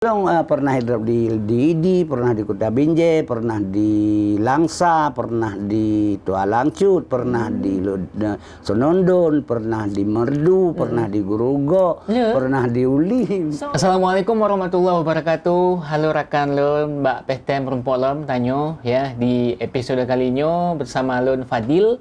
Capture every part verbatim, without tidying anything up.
Lôn, ah, pernah hidup di, di Idi, pernah di Kuta Binjai, pernah di Langsa, pernah di Tualang Cut, pernah di Lu-, eh, Senondon, pernah di Merdu, pernah di Gurugok, Ya. pernah di Uli. Assalamualaikum warahmatullahi wabarakatuh. Halo rakan lôn, bak P H T M rumpok lom tanyoe, ya, di episod kali nyoe bersama lôn Fadil.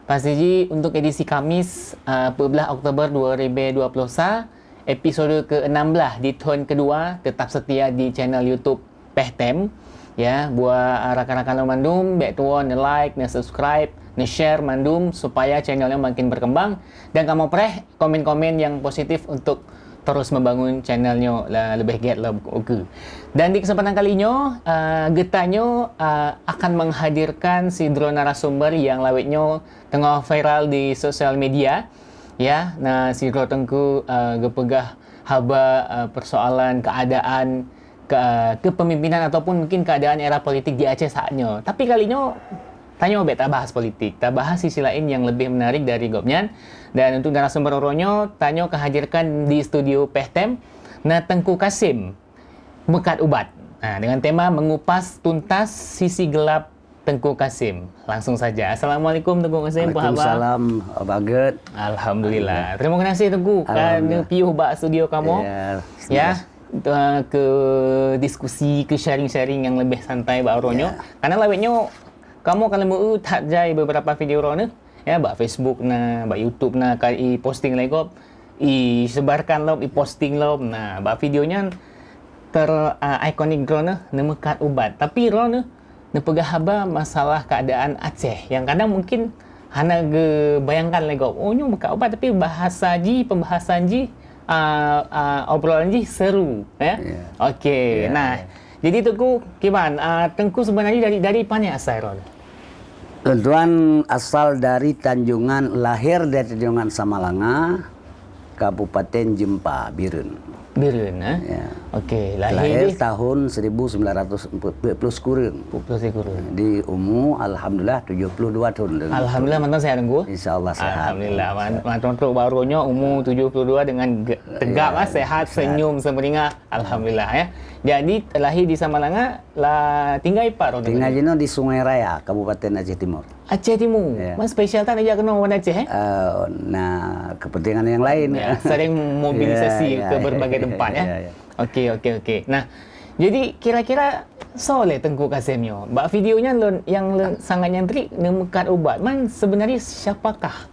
Pasti ji untuk edisi Kamis, ah, empat belas Oktober dua ribu dua puluh satu, episod keenam belas di tahun kedua, tetap setia di channel YouTube P H T M. Ya, buat rakan-rakan lôn mandum, bèk tuwo ne-like, ne-subscribe, ne-share mandum supaya channel nyoe makin berkembang dan kamoe preh komen-komen yang positif untuk terus membangun channel nyoe la-, lebih giat lom, oke. Dan di kesempatan kali nyoe, ah, geutanyoe, ah, akan menghadirkan sidroe narasumber yang lawét nyoe teungoh viral di sosial media. Ya, na sidroe teungku, ah, geupeugah haba, ah, persoalan keadaan ke-, kepemimpinan ataupun mungkin keadaan era politik di Aceh saat nyoe. Tapi kali nyoe, tanyoe bèk tabahas politik, tabahas sisi laén yang lebih menarik dari gobnyan. Dan untuk narasumber uroe nyoe, tanyoe ka hadirkan di studio P H T M, na Teungku Kasim Meukat Ubat. Nah, dengan tema mengupas tuntas sisi gelap Teungku Kasim. Langsung saja. Assalamualaikum Teungku Kasim, apa khabar? Waalaikumsalam, Abah Ged. Alhamdulillah. Terima kasih Teungku, kerana piôh bak studio kamoe. Ya, Ya, eh, ke diskusi, ke sharing-sharing yang lebih santai bak uroe nyoe. Ya. Karena lawét nyoe, kamoe ka lheueh meu that jai beberapa video uroe nyoe. Ya, bak Facebook na, bak YouTube na, ka i posting lé gob, i sebarkan lom, i posting lom. Nah, bak video nyan ter, ah, ikonik droeneuh neumeukat ubat. Tapi droeneuh neupeugah haba masalah keadaan Aceh yang kadang mungkin hana geubayangkan lé gob. Oh, nyoe meukat ubat, tapi bahasa jih, pembahasan jih, ah, ah, obrolan jih seru, ya. Ya. Okey. Ya, nah, ya. Jadi Teungku, kiban, ah, Teungku sebenarnya dari, dari pane asai droeneuh? Tuan asal dari Tanjungan, lahir dari Tanjungan Samalanga, Kabupaten Jempa, Bireuen. Bireuen, eh? Ya. Okey, lahir Lahir di tahun seribu sembilan ratus empat puluh sekureueng. Empat puluh sekureueng. Di umu, alhamdulillah, tujuh puluh dua tahun. Alhamdulillah, mantong sehat, Teungku? Insya Allah, sehat. Alhamdulillah, man-, mantong trok bak uroe nyoe, umu tujuh puluh dua dengan ge-, tegap, Ya, ah, sehat, sehat. senyum, seumeringah. Alhamdulillah, ya. Jadi, lahir di Samalanga, la tinggai pat droeneuh? Tinggai jinoe di Sungai Raya, Kabupaten Aceh Timur. Aceh Timur. Ya. Man spesial that neujak keunoe Banda Aceh, eh? Eh, nah, kepentingan yang lain. Ya, saling mobilisasi Ya, ya, ke ya, berbagai ya, tempat, ya. ya, ya. Okey, okey, okey. Nah, jadi kira-kira soe lé Teungku Kasim nyoe? Bak video nyan lôn, yang lôn sangat nyang trik neumeukat ubat. Man sebenarnya siapakah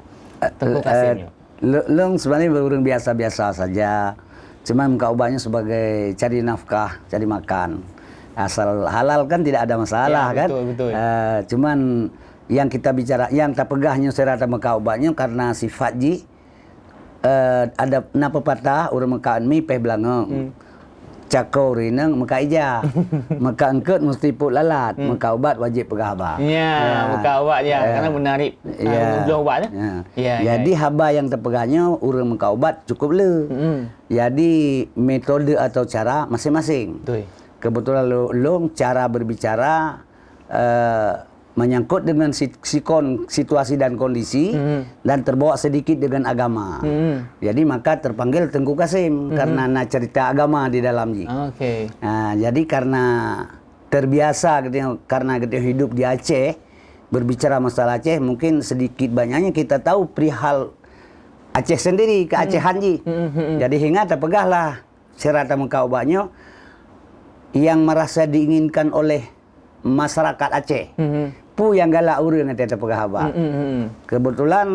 Teungku Eh, Kasim eh, nyoe? Lö-, lôn sebenarnya ureueng biasa-biasa saja. Cuma meukat ubat nyoe sebagai cari nafkah, cari makan. Asal halal kan tidak ada masalah, Ya, kan? betul, betul. Eh, cuman yang kita bicara, yang tapeugah nyoe sira tameukat ubat nyoe karena sifat jih, eh, ada na pepatah, ureueng meukat mi péh beulangöng. Hmm. Cako ureueng inong meukat ija. Meukat eungkôt musti pôt lalat. Hmm. Meukat ubat wajéb peugah haba. Ya, Ya. meukat ubat, ya. Ya. Karena menarik, ah, Ya. bloe ubat, eh? Ya. Ya, ya. Jadi haba nyang teupeugah nyoe ureueng meukat ubat cukup le. Hmm. Jadi metode atau cara masing-masing. Betul. Kebetulan lo-, lôn cara berbicara, eh, menyangkut dengan si-, sikon, situasi dan kondisi, Mhm. dan terbawa sedikit dengan agama. Mhm. Jadi, maka terpanggil Teungku Kasim, Mhm. karena na cerita agama di dalam jih. Oke. Nah, jadi karena terbiasa gitu ya, karena gitu hidup di Aceh, berbicara masalah Aceh, mungkin sedikit banyaknya kita tahu perihal Aceh sendiri, keacehan jih. Mhm, mhm. Jadi, hingga tapeugahlah sira tameukat ubat nyoe yang merasa diinginkan oleh masyarakat Aceh. Mhm. Peue nyang galak ureueng ateueh tapeugah haba. Mhm, mhm. Kebetulan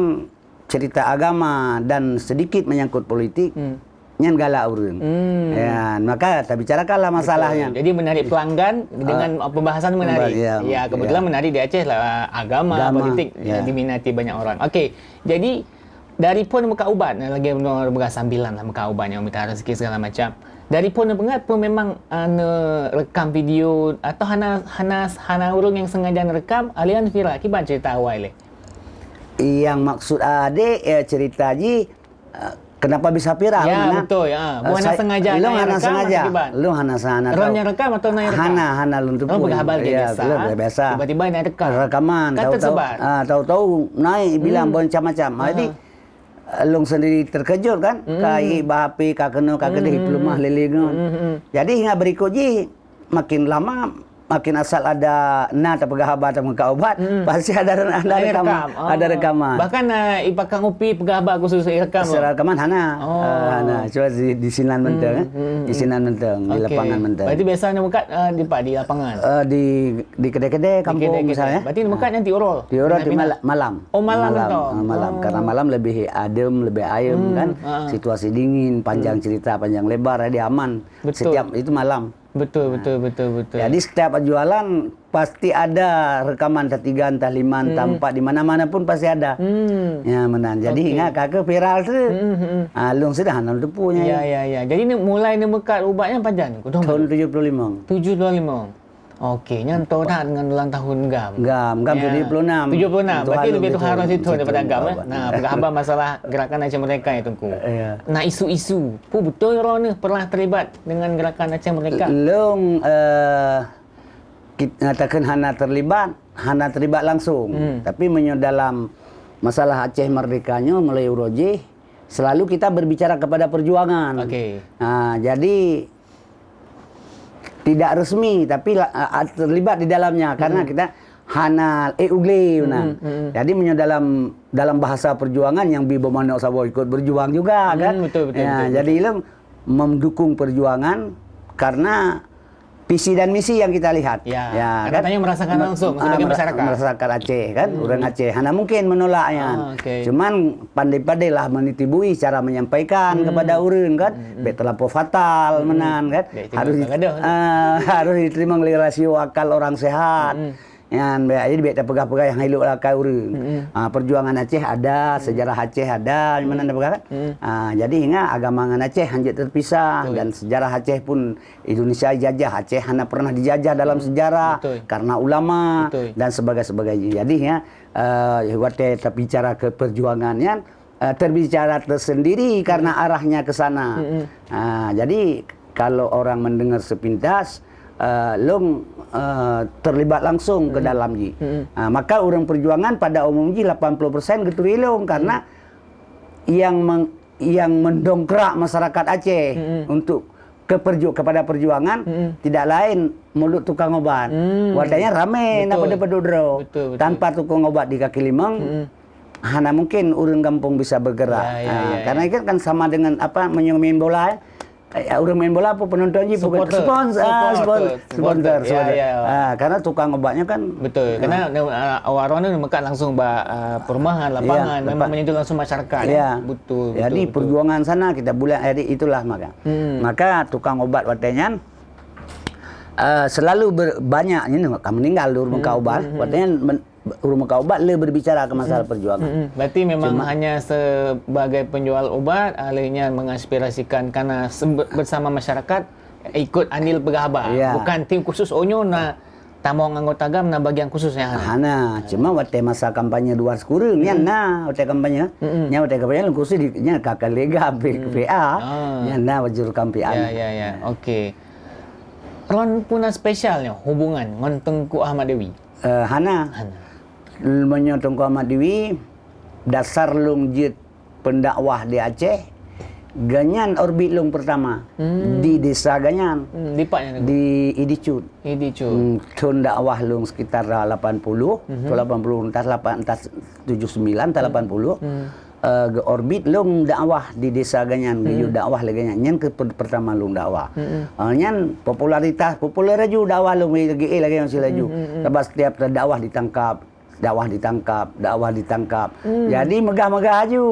cerita agama dan sedikit menyangkut politik, Hmm. nyan galak ureueng. Hmm. Ya, maka tabicarakanlah masalahnya. Betul. Jadi menarik pelanggan dengan Ah. pembahasan menarik. Pemba-, ya, Ya, kebetulan ya. menarik di Aceh lah, agama, Agama, politik ya. diminati banyak orang. Okey, jadi dari phon meukat ubat, lagèe bunoe peugah sambilan lah meukat ubat nyang mita rezeki segala macam. Dari phon peugah peue memang, ah, neurekam video atau hana, hana, hana ureueng nyang sengaja neurekam, aliran viral? Kiban cerita awai lé? Nyang maksud adék, ya, cerita jih, eh, kenapa bisa viral, Ya, kan? betul, ya. Bukan Eh, hana saya, sengaja, lôn hana hana rekam, sengaja. atau kiban? Lôn hana sengaja, hana Orang tahu. yang rekam atau orang yang rekam? Hana, hana lôn Orang tupu. peugah haba lagèe Ya, biasa. lôn biasa. Tiba-tiba hana rekam. Rekaman, Kan tahu-tahu, tersebar. ah, tahu-tahu naik bilang Hmm. bermacam-macam. Ah, jadi, Aha. lôn sendiri terkejut kan, ka ié bak H P, ka keunoe, ka keudeh, peuleumah lé-lé ngon. Jadi ingat berikut jih, makin lama, makin asal ada na tapeugah haba, tapeugah ubat, pasti ada, ada rekam, ada rekaman. Bahkan, eh, ipakang upi peugah haba khusus rekam. Secara rekaman hana. Oh. Ah, hana. Cuma di, di sinan mantong, eh. Di sinan mantong, di lapangan mantong. Berarti biasa ni meukat, eh, di, di lapangan? Eh, di, di kedai-kedai kampung misalnya. Berarti meukat nanti urol? Di urol di malam. Oh, malam. Malam. Ah, malam. Karena malam lebih adem, lebih ayem kan. Situasi dingin, panjang cerita, panjang lebar, jadi aman. Betul. Setiap itu malam. Betul, betul, betul, betul. Jadi setiap jualan pasti ada rekaman, entah tiga, entah lima, entah empat, di mana-mana pun pasti ada. Ya, meunan. Jadi ingat, ka keuh viral tu. Ah, lôn sudah hana teupeu nyan. Ya, ya, ya. Jadi ni mulai neumeukat ubat nyan pajan? Tahun tujuh puluh lima. Tujuh puluh lima. Okey, nyan toh that dengan ulang tahun GAM. GAM, GAM tujuh puluh enam. Tujuh puluh enam. Berarti lebih tuha lôn sithon daripada GAM, eh. Nah, peugah haba masalah Gerakan Aceh Merdeka ya, Teungku. Ya. Nah, isu-isu. Peue beutôi droeneuh pernah terlibat dengan Gerakan Aceh Merdeka? Lôn, eh, kit-, ngatakan hana terlibat, hana terlibat langsung. Tapi meunyoe dalam masalah Aceh Merdeka nyoe mulai uroe jih, selalu kita berbicara kepada perjuangan. Okey. Ha, jadi tidak resmi tapi la-, a-, a-, terlibat di dalamnya karena kita hana, eh, ugle nah. Jadi meunyoe dalam, dalam bahasa perjuangan nyang bi beumanök saboh ikut berjuang juga kan. Betul, betul, ya, betul, jadi betul. Ilong mendukung perjuangan karena visi dan misi yang kita lihat. Ya, ya, karena kan? Tanya merasakan langsung sebagai masyarakat. Merasakan Aceh kan, orang Aceh. Hana mungkin menolaknya. Ah, okey. Cuman pandai-pandailah menitibui cara menyampaikan kepada orang kan. Baik terlampau fatal meunan kan. Harus, ah, harus diterima oleh rasio akal orang sehat. Nyan, jadi biar tak peugah-peugah yang elok lah kat ureueng. Ah, perjuangan Aceh ada, sejarah Aceh ada, di mana dah peugah kan? Ah, jadi ingat agama dengan Aceh hanjeuet terpisah dan sejarah Aceh pun Indonesia dijajah, Aceh hana pernah dijajah dalam sejarah karena ulama dan sebagainya. Jadi ya, eh, watèe terbicara ke perjuangan nyan, eh, terbicara tersendiri karena arahnya ke sana. Ah, jadi kalau orang mendengar sepintas, eh, lôn, eh, terlibat langsung ke dalam ji. Ah, maka orang perjuangan pada umum ji lapan puluh persen geuturi lôn karena yang meng-, yang mendongkrak masyarakat Aceh untuk ke perju-, kepada perjuangan tidak lain mulut tukang ubat. Watèe nyan ramé na padub-padub droe. Tanpa tukang ubat di kaki limong, hana mungkin ureueng gampông bisa bergerak. Ya, ya, ya, karena itu kan sama dengan apa, meunyoe main bola, eh, ureueng main bola apa penonton ji bukan sponsor, sponsor, sponsor. Ya, ya. Ah, karena tukang ubatnya kan. Betul. Karena, ah, awak droeneuh meukat langsung bak, ah, perumahan, lapangan, memang menyentuh langsung masyarakat. Ya. Betul. Jadi betul, betul. Perjuangan sana kita bulat, jadi itulah maka. Maka tukang ubat watèe nyan, eh, selalu ber-, banyak ni ka meninggal di rumah ubat. Watèe nyan men-, rumah ubat le berbicara ke masalah perjuangan. Berarti memang hanya sebagai penjual ubat, akhirnya mengaspirasikan karena se-, bersama masyarakat ikut andil peugah haba. Ya. Bukan tim khusus, oh nyoe na tamong anggota GAM na bagian khusus nyan. Hana, cuma watèe masa kampanye dua sekureueng nyan na watèe kampanye. Nyan watèe kampanye lôn khusus di nyan ka kali GAM P A. Nyan na jurukam P A. Ya, ya, ya. Okey. Droen peue na spesial nyoe hubungan ngon Teungku Ahmad Dewi? Eh, hana. Hana. Meunyoe Teungku Ahmad Dewi, dasar lôn jeuet pendakwah di Aceh, gobnyan orbit lôn pertama di desa gobnyan. Di pat nyan, Teungku? Di Idicut. Idicut. Hmm, thon dakwah lôn sekitar lapan puluh, thon lapan puluh, entah lapan, entah tujuh sembilan, entah lapan puluh. Eh, geuorbit lôn dakwah di desa gobnyan, geuyue dakwah lé gobnyan. Nyan keuh per-, pertama lôn dakwah. Eh, nyan popularitas, populer laju dakwah lôn lagèe, lagèe nyang si laju. Sabab setiap dakwah ditangkap, dakwah ditangkap, dakwah ditangkap. Jadi meugah-meugah laju.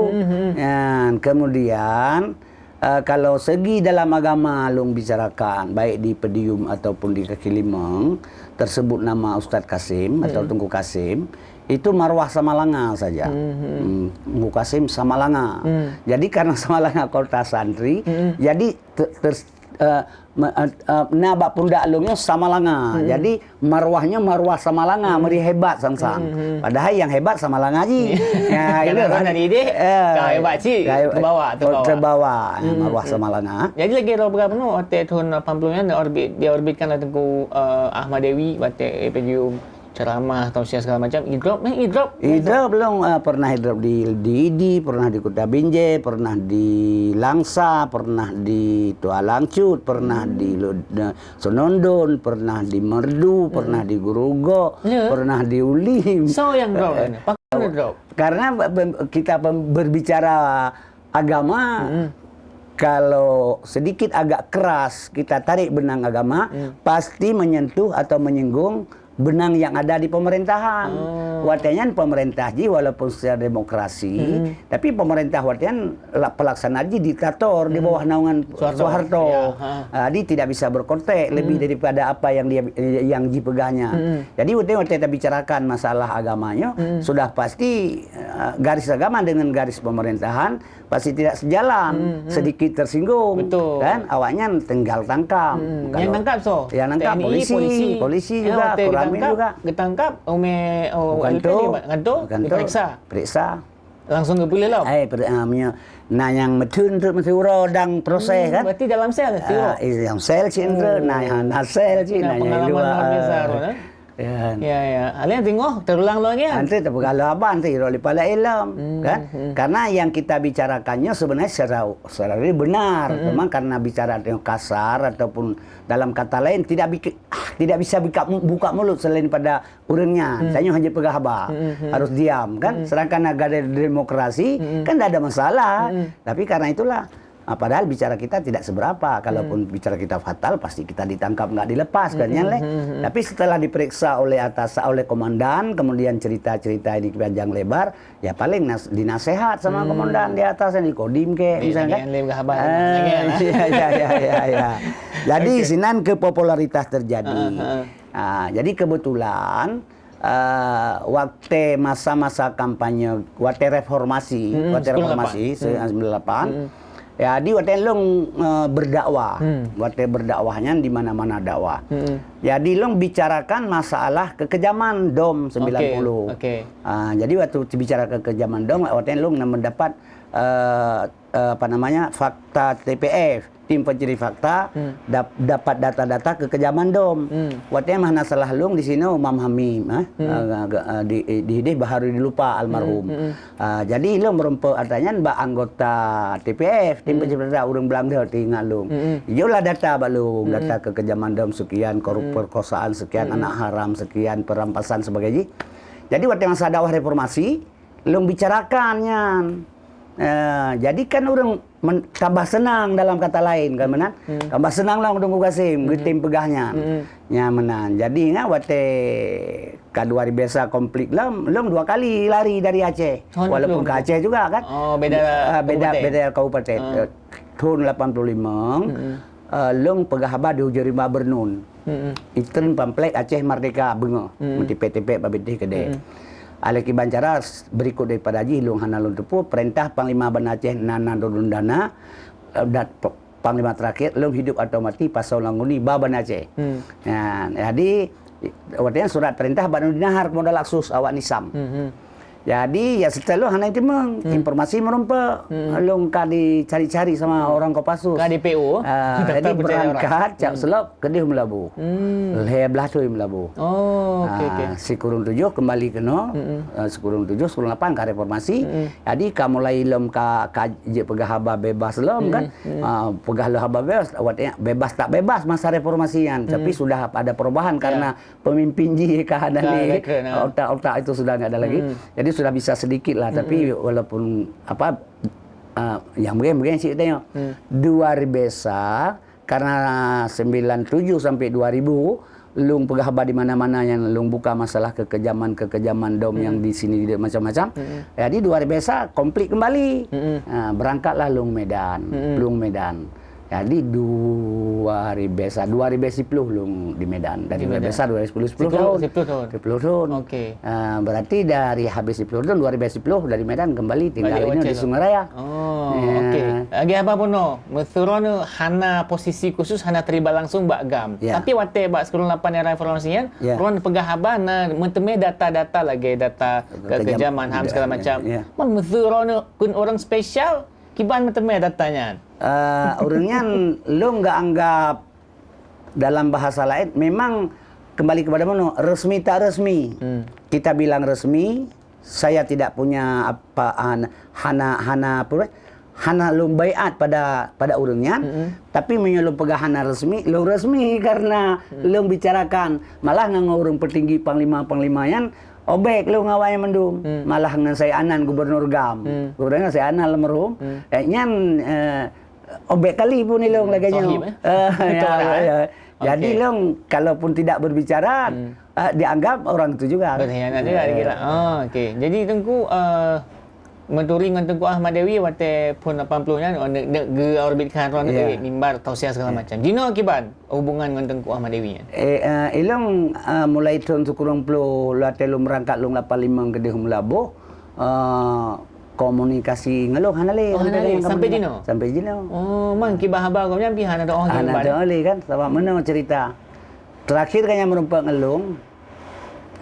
Nyan, kemudian, eh, kalau segi dalam agama lôn bicarakan, baik di podium ataupun di kaki limong, tersebut nama Ustaz Kasim atau Teungku Kasim, itu marwah Samalanga saja. Hmm, Teungku Kasim Samalanga. Jadi karena Samalanga kota santri, jadi te-, ter-, eh, me-, eh, eh, na bak pundak lôn nyoe Samalanga. Jadi marwah nyoe marwah Samalanga, meunan hebat sang-sang. Padahai nyang hebat Samalanga ji. Ya, karena itu kan. Dari idéh, eh, ka hebat cit, ka hebat, terbawa, terbawa. Terbawa, eh, marwah Samalanga. Jadi lagèe droe peugah bunoe, watèe thon lapan puluh nyan diorbit, diorbitkan lé Teungku, eh, Ahmad Dewi, watèe, eh, podium ceramah, tausiah segala macam, idrop, eh, idrop. Idrop long, ah, pernah idrop di, di Idi, pernah di Kuta Binjai, pernah di Langsa, pernah di Tualangcut, pernah di Lu-, eh, Senondon, pernah di Merdu, pernah di Gurugok, pernah di Ulim. So yang drop kan? Pakon drop? Karena be-, be-, kita pem-, berbicara agama, kalau sedikit agak keras kita tarik benang agama, pasti menyentuh atau menyinggung benang yang ada di pemerintahan. Oh. Watée nyan pemerintah jih walaupun secara demokrasi, tapi pemerintah watée nyan la-, pelaksana jih diktator di bawah naungan Soeharto. Soeharto. Ya, ha. Ah, jadi tidak bisa berkonteks lebih daripada apa yang dia, yang jipegahnya. Jadi watée, watée kita bicarakan masalah agamanya, sudah pasti, eh, garis agama dengan garis pemerintahan pasti tidak sejalan, sedikit tersinggung, betul, kan? Awaknyan tinggal tangkap. Kalau yang tangkap so? Yang tangkap T N I, polisi, polisi. Polisi juga, Koramil juga. Geutangkap, umé, oh, kantor, kantor, diperiksa. Periksa. Langsung geupeuleuh lom? Eh, per-, ah, meunyo, na nyang meutheun tu meuteuro dang proses, kan? Berarti dalam sel tu? Ah, dalam sel cit tu, na, na sel cit, na nyang pengalaman luar biasa, kan? Ya. Ya, ya. Aleng teungoh terulang lagi, kan? Nanti terpeugah lom abang, nanti irok lipala ilom, kan? Karena yang kita bicarakannya sebenarnya secara, secara real benar. Memang karena bicara dengan kasar ataupun dalam kata lain tidak bik-, tidak bisa buka, buka mulut selain pada ureuëng nyan. Tanyoe hanya peugah haba, harus diam, kan? Sedangkan negara demokrasi kan tidak ada masalah. Tapi karena itulah, ah, padahal bicara kita tidak seberapa. Kalaupun bicara kita fatal, pasti kita ditangkap, nggak dilepas, kan, nyan leh. Tapi setelah diperiksa oleh atasan, oleh komandan, kemudian cerita-cerita ini panjang lebar, ya paling nas-, dinasehat sama komandan di atas, di Kodim ke, misalnya, kan? Iya, iya, iya. Jadi sinan ke popularitas terjadi. Ah, jadi kebetulan, ah, waktu masa-masa kampanye, waktu reformasi, waktu reformasi, sembilan puluh delapan. Jadi watée lôn, eh, berdakwah, watée berdakwah nyan di mana-mana dakwah. Jadi lôn bicarakan masalah kekejaman dom sembilan puluh. Oke, oke. Ah, jadi waktu bicara kekejaman dom, watée lôn mendapat, eh, eh, apa namanya, fakta T P F, tim pencari fakta, dap-, dapat data-data kekejaman dom. Watée mah na salah lôn di sinoe Umam Hamim, eh, eh, di, di, di Baharudin Lupa almarhum. Ah, jadi lôn meureumpok ata nyan bak anggota T P F, tim pencari fakta ureuëng Belanda teuingat lôn. Ijoklah data bak lôn, data kekejaman dom sekian, korup-, perkosaan sekian, anak haram sekian, perampasan sebagainya. Jadi watée masa dakwah reformasi, lôn bicarakan nyan. Eh, jadi kan ureuëng men-, tambah senang dalam kata lain, kan meunan? Tambah senang lah Teungku Gasim geutem peugah nyan. Nyan meunan. Jadi ingat watée ka luar biasa konflik lom, lôn dua kali lari dari Aceh. Walaupun ke Aceh juga, kan? Oh, beda kabupaten. Beda kabupaten. Eh, thon lapan puluh lima, eh, lôn peugah haba di Ujeuen Rimba Beurnun. Itren pamflet Aceh Merdeka beungoh, meutipék-tipék babitih keudeh. Aleh kiban cara s-, berikut daripada jih lôn hana lôn teupeu, perintah Panglima Banda Aceh Nan Nan Dodon Dana, eh, dan p-, Panglima terakhir, lôn hidup atau mati, pasoe lam guni ba Banda Aceh. Nah, jadi, watée nyan surat perintah bak Nurdin Nahar, Komandan Laksus, awak Nisam. Jadi, ya, seutôt lôn hana jiteumeung, informasi meureumpok. Lôn ka dicari-cari sama orang Kopassus. Ka di P O? Ah, jadi berangkat, cap selop, keudeh Meulaboh. Lhée blaih thon Meulaboh. Oh, oke, oke. Ah, sikureueng tujoh kembali keunoe. Ah, sikureueng tujoh, sikureueng lapan ka reformasi. Jadi, ka mulai lom ka, ka jeuet peugah haba bebas lom, kan? Ah, peugah lom haba bebas, watée nyan bebas tak bebas masa reformasi nyan. Tapi sudah ada perubahan karena pemimpin jih ka hana lé, otak-otak itu sudah nggak ada lagi. Jadi sudah bisa sedikit lah, tapi walaupun apa, ah, nyang meugen-meugen cit tanyoe. Luar biasa, karena sembilan tujuh sampai dua ribu, lôn peugah haba di mana-mana nyang lôn buka masalah kekejaman-kekejaman dom nyang di sini di macam-macam. Jadi luar biasa, konflik kembali. Ah, berangkatlah lôn Medan, lôn Medan. Jadi, dua ribu sa-, dua ribu siploh lôn di Medan. Dari dua ribu sa-, dua ribu siploh, siploh thon. Siploh thon. Siploh thon. Oke. Ah, berarti dari habis siploh thon, dua ribu siploh dari Medan kembali tinggal di Sungai Raya. Oh, oke. Lagée haba bunoe, meusurone hana posisi khusus, hana terlibat langsung bak GAM. Ya. Tapi watée bak sikureueng lapan era reformasi nyan, droen peugah haba na meuteumé data-data lagée data kekejaman HAM segala macam. Ya. Man meusurone kheun ureuëng spesial, kiban meuteumé data nyan? Eh, ureuëng nyan lôn geuanggap dalam bahasa laén memang kembali kepada mana? Resmi tak resmi. Hmm. Kita bilang resmi, saya tidak punya apa, han-, hana, hana apa, hana lôn baiat pada, pada ureuëng nyan, mm-mm, tapi meunyoe lôn peugah hana resmi, lôn resmi karena, mm, lôn bicarakan. Malah ngon ureuëng petinggi panglima-panglima nyan, obek lôn ngon awaknyan mandum. Mm. Malah ngon Syed Anan, Gubernur GAM. Mm. Gubernur Syed Anan almarhum. Mm. Eh, nyan, eh, obek kali pun ilong lagak nyoe. Sohib, eh? Eh, ya, ya, ya. Jadi, okey, long kalaupun tidak berbicara, hmm, eh, dianggap orang itu juga. Berkhianat juga dikira. Ah, okey. Jadi, Teungku, eh, meuturi ngon Teungku Ahmad Dewi watée phon lapan puluh nyan, oh, nek, nek ge orbit khan ron, ya, eh, mimbar, tausiah segala, ya, macam. Jinoe kiban hubungan ngon Teungku Ahmad Dewi nyan? Eh, eh, ilong, eh, mulai thon sikureueng ploh, watée lôn meurangkat lôn lapan lima keudeh Meulaboh, eh, komunikasi ngon lôn hana lé. Oh, hana lé. Sampai jinoe? Sampai jinoe. Oh, man kiban haba gobnyan pih hana teuoh lé. Hana teuoh lé kan, sabab meunoe cerita. Terakhir gobnyan meurumpok ngon lôn,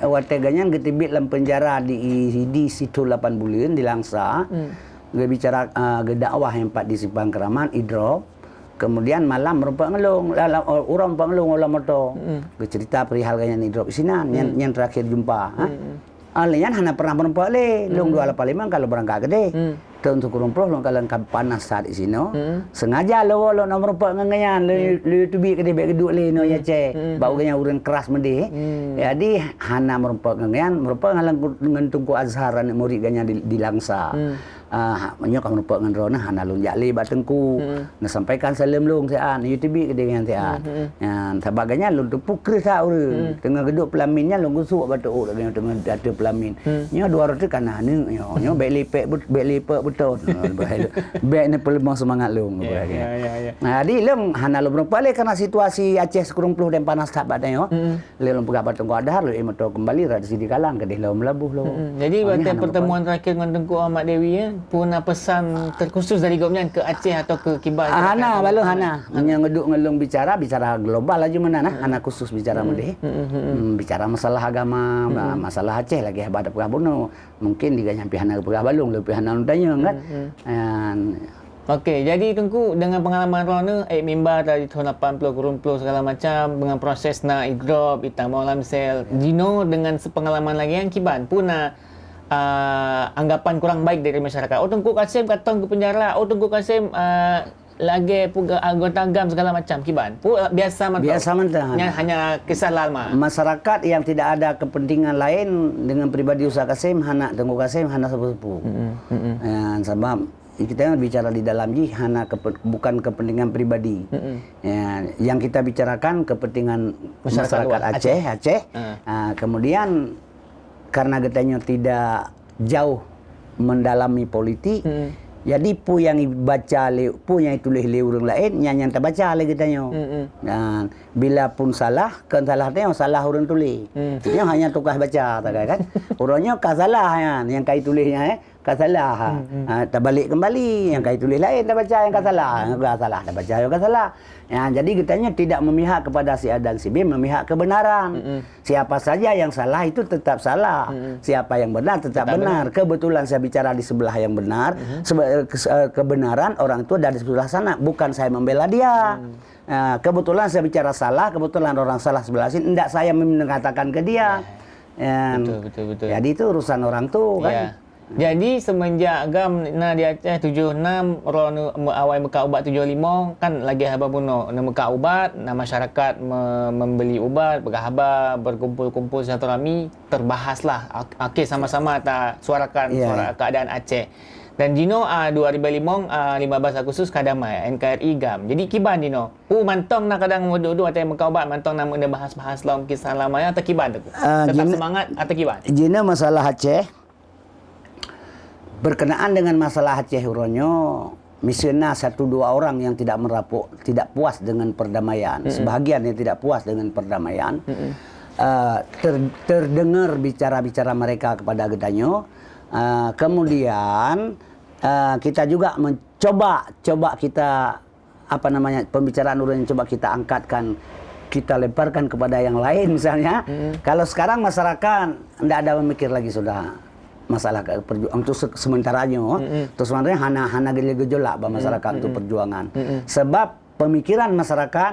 watée gobnyan geuteubiet lam penjara di, di sithon lapan buleuen di Langsa. Hmm. Geubicara, ah, geudakwah nyang pat di Simpang Keramat, idrop. Kemudian malam meurumpok ngon lôn, la-, la-, ureuëng meurumpok ngon lôn lam moto. Hmm. Geucerita perihal gobnyan idrop sinan, nyan, hmm, nyan terakhir jumpa, ha. Hmm. Ah, lé nyan hana pernah meurumpok lé. Lôn, hmm, dua lapan lima ka lôn beurangkat keudeh. Hmm. Thon sikureueng ploh lôn kalon ka panas that di sinoe. Hmm. Sengaja lôn, lôn meurumpok ngon gobnyan, lôn, hmm, lôn teubiet keudeh bék geuduek lé nyoe, hmm, Aceh. Hmm. Bak gobnyan ureuëng keras meudeh. Hmm. Jadi hana meurumpok ngon gobnyan, meurumpok ngon, ngon Teungku Azhar, aneuk murit gobnyan di, di Langsa. Hmm. Ah, meunyoe ka meurumpok ngon droeneuh hana lôn jak lé bak Teungku. Hmm. Neusampaikan saleuem lôn siat, neuyue teubiet keudeh nyan siat. Hmm, hmm. Nyan, sabab gobnyan lôn teupeu kreueh that ureuëng. Hmm. Teungoh geuduek peulamin nyan lôn geusuek bak teuôk lagée nyoe teungoh ateueh peulamin. Hmm. Nyoe dua droe teuh ka na aneuk nyoe. Nyoe bék lipek bet-, bék lipek beutôi. Bék neupeuleumoh seumangat lôn. Ya, ya, ya, ya. Nah, jadi lôn hana lôn meurumpok lé karena situasi Aceh sikureueng ploh dan panas that bak tanyoe. Hmm. Lé lôn peugah bak Teungku Adhar, lôn ié moto keumbali, rot sidi kalang keudeh lôn Meulaboh lôn. Mm-mm. Jadi, oh, watée pertemuan terakhir ngon Teungku Ahmad Dewi, ya, peue na pesan terkhusus dari gobnyan keu Aceh atau keu kiban? Ah, hana, balum hana. Hana. Meunyoe geuduek ngon lôn bicara, bicara global laju meunan, nah, hana khusus bicara meudeh. Mm-mm, mm-mm. Hmm, bicara masalah agama, ma-, masalah Aceh lagée haba tapeugah bunoe. Mungkin di gobnyan pih hana geupeugah bak lôn, lôn pih hana lôn tanyong, kan? Mm-mm. Nyan, Okey, jadi Teungku, dengan pengalaman droeneuh, eh, mimba dari tahun lapan puluh, kurun ploh segala macam, dengan proses na idrop, itamong lam sel, jinoe dengan sepengalaman lagée nyan kiban, peue na, ah, anggapan kurang baik dari masyarakat. Oh, Teungku Kasim ka tong keu penjara. Oh, Teungku Kasim, ah, lagée peugah anggota GAM segala macam kiban. Peue, ah, biasa mantong. Biasa mantong. Nyan hanya kisah lama. Masyarakat yang tidak ada kepentingan lain dengan pribadi Ustaz Kasim, hana Teungku Kasim, hana sapeue-sapeue. Mm-mm, mm-mm. Ya, sabab kita bicara di dalam jih hana kepe-, bukan kepentingan pribadi. Mm-mm. Ya, yang kita bicarakan kepentingan masyarakat, masyarakat luar Aceh, Aceh. Aceh. Ah. Ah, kemudian karena geutanyoe tidak jauh mendalami politik, mm-mm, jadi peue nyang dibaca lé, peue nyang dituléh lé ureuëng laén, nyan nyang tabaca lé geutanyoe. Mm-mm. Dan bila pun salah, kon salah tanyoe, salah ureuëng tuléh. Mm. Nyoe hanya tugaih baca sagai kan. Uroe nyoe ka salah nyan, nyang ka dituléh nyan, eh. Ka salah. Hmm, hmm. Ha, tabalek kembali, nyang ka dituléh laén, tabaca nyang ka salah. Nyang ka salah, tabaca nyang ka salah. Ya, jadi geutanyoe tidak memihak kepada si A dan si B, memihak kebenaran. Hmm, hmm. Siapa saja yang salah itu tetap salah. Hmm, hmm. Siapa yang benar tetap benar. Tetap benar. Kebetulan saya bicara di sebelah yang benar, hmm, sebe-, eh, kes-, eh, kebenaran orang itu ada di sebelah sana, bukan saya membela dia. Hmm. Ah, kebetulan saya bicara salah, kebetulan orang salah sebelah sini, ndak saya mengatakan ke dia. Ya. Ya. Betul, betul, betul. Jadi itu urusan orang tu, kan. Ya. Jadi, semenjak GAM na di Aceh tujoh enam, droeneuh me-, awai meukat ubat tujoh lima, kan lagée haba bunoe, na meukat ubat, na masyarakat me-, membeli ubat, peugah haba, berkumpul-kumpul silaturahmi, terbahaslah, ak-, akhé sama-sama tasuarakan, ya, suara keadaan Aceh. Dan jinoe, ah, dua ribu lima, ah, lima belas Agustus ka damai, N K R I GAM. Jadi, kiban jinoe. Peue mantong na kadang meuduek-duek watée meukat ubat, mantong na meuneubahas-bahas lom kisah lama nyan, atau kiban tu? Ah, tetap jinoe, semangat atau kiban? Jinoe masalah Aceh, Berkenaan dengan masalah Aceh uroe nyoe, miseue na satu dua orang yang tidak merapuk, tidak puas dengan perdamaian, mm-mm, sebahagian yang tidak puas dengan perdamaian, mm-mm, eh, ter-, terdengar bicara-bicara mereka kepada geutanyoe. Eh, kemudian, eh, kita juga mencoba, coba kita apa namanya, pembicaraan ureuëng yang coba kita angkatkan, kita lemparkan kepada yang lain misalnya. Mm. Kalau sekarang masyarakat ndak ada memikir lagi sudah masalah ke-, perju-, untuk se-, sementaranya, mm-mm, untuk sementara hana, hana gejolak bak masyarakat, mm-mm, untuk perjuangan. Mm-mm. Sebab pemikiran masyarakat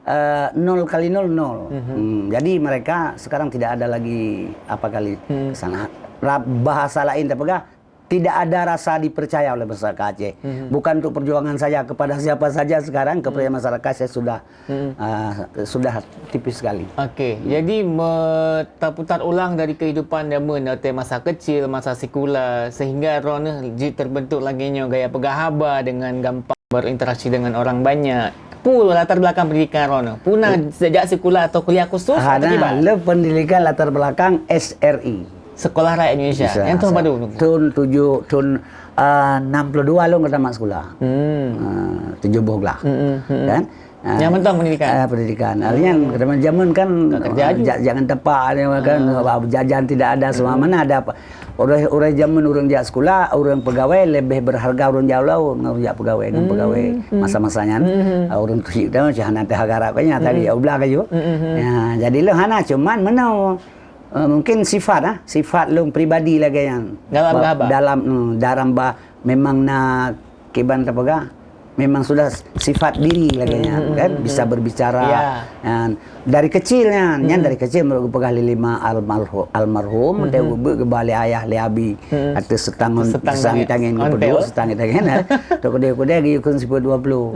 Eh, nol kali nol, nol. Hmm, jadi mereka sekarang tidak ada lagi apa kali ke sana. Ra-, bahasa lain tapeugah, tidak ada rasa dipercaya oleh masyarakat Aceh. Bukan untuk perjuangan saya kepada siapa saja sekarang, kepada masyarakat saya sudah, eh, sudah tipis sekali. Okey, jadi me-, taputar ulang dari kehidupan zaman, dari masa kecil, masa sikula, sehingga droeneuh jeuet terbentuk lagèe nyoe gaya peugah haba dengan gampang berinteraksi dengan orang banyak. Peue latar belakang pendidikan droeneuh? Peue na sejak sikula atau kuliah khusus atau Hana, kiban? Le pendidikan latar belakang S R I. Sekolah Rakyat Indonesia. Yang tahun padum? Tahun tujuh, tahun, ah, enam puluh dua lôn ka tamat sekolah. Ah, tujuh boh glah. Kan? Ah, Yang mantong pendidikan? Ah, pendidikan. Artinya zaman kan, kerja ah, aju. ja-, jangan tepak dia kan, ah, jajan tidak ada semua. Mana ada apa. Orang, orang zaman orang jak sekolah, orang pegawai lebih berharga orang jak laut ngon orang jak pegawai, ngon pegawai masa-masa nyan. Ah, orang tu cit dah macam hana teuharap kayaknya tadi ya ulah kayu. Ya, jadi lôn hana cuman meunoe. Eh, mungkin sifat ah, sifat lôn pribadi lagèe nyan. Dalam bah, bah. Dalam, hmm, dalam bah memang na kiban tapeugah. Memang sudah sifat diri lagèe nyan kan, bisa berbicara. Ya. Kan? Dari kecil nyan, nyan dari kecil menurut peugah lilima almarhum, almarhum, dia ubek kebali ayah li abi. Atau setangan, Setang setang tangan. Tangan Ontel. Kedua setang tangan. Tu kedai-kedai gi kun sifat dua puluh.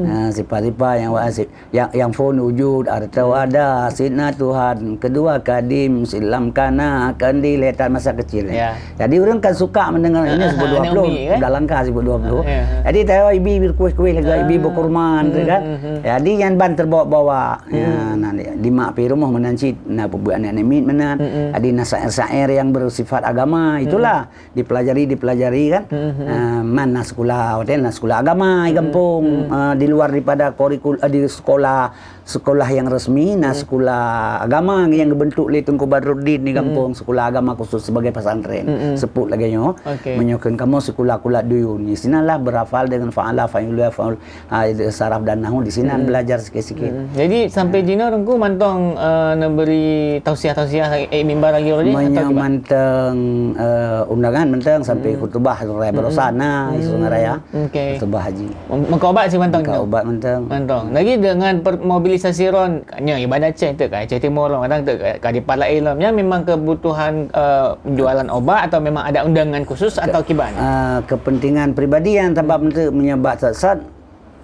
Ah, sifat-sifat yang wajib. Yang, yang phon wujud, harta ada, sidna Tuhan, kedua kadim, silam kana, kandi letan masa kecil. Ya. Jadi orang kan suka mendengar ini Ah, sebut ah, dua puluh, Naomi, kan? Dalam ka sebut dua puluh. Ya. Jadi tahu ibi berkuih-kuih lagi, ibi berkurman tu kan. Hmm, hmm. Jadi yang ban terbawa-bawa. Ya, nah, di, di mak pi rumah menan cit, nah bubuat anak nemit menan. Jadi nah syair-syair yang bersifat agama itulah dipelajari, dipelajari kan. Ah, mana sekolah, hotel nah sekolah agama di kampung. Ah, di luar daripada kurikul, ah, di sekolah, sekolah yang resmi, nah sekolah agama yang dibentuk oleh Tengku Badruddin di kampung, sekolah agama khusus sebagai pesantren. Sebut lagi nyoe. Okey. Meunyoe kheun kamoe sekolah kulat duyun. Di sinalah berhafal dengan fa'ala, fa'ula, fa'ul, ah, saraf dan nahwu di sinan belajar sikit-sikit. Hmm. Jadi sampai jinoe Teungku mantong, eh, neubri tausiah-tausiah, eh, mimbar lagi orang ni atau Meunyoe kiban? Mantong, eh, undangan mantong sampai khutubah raya barosa na, isu raya. Okey. Khutubah haji. Meuka ubat sih mantong Meuka jinoe? Ubat mantong. Mantong. Lagi dengan per-, mobilisasi ron, nyoe ibarat Aceh tu kan, Aceh Timur ron, kadang tu kan, ka di Palai lom. Nyan memang kebutuhan, eh, jualan obat atau memang ada undangan khusus atau kiban? Ah, kepentingan pribadi yang sebab untuk menyebab sat-sat,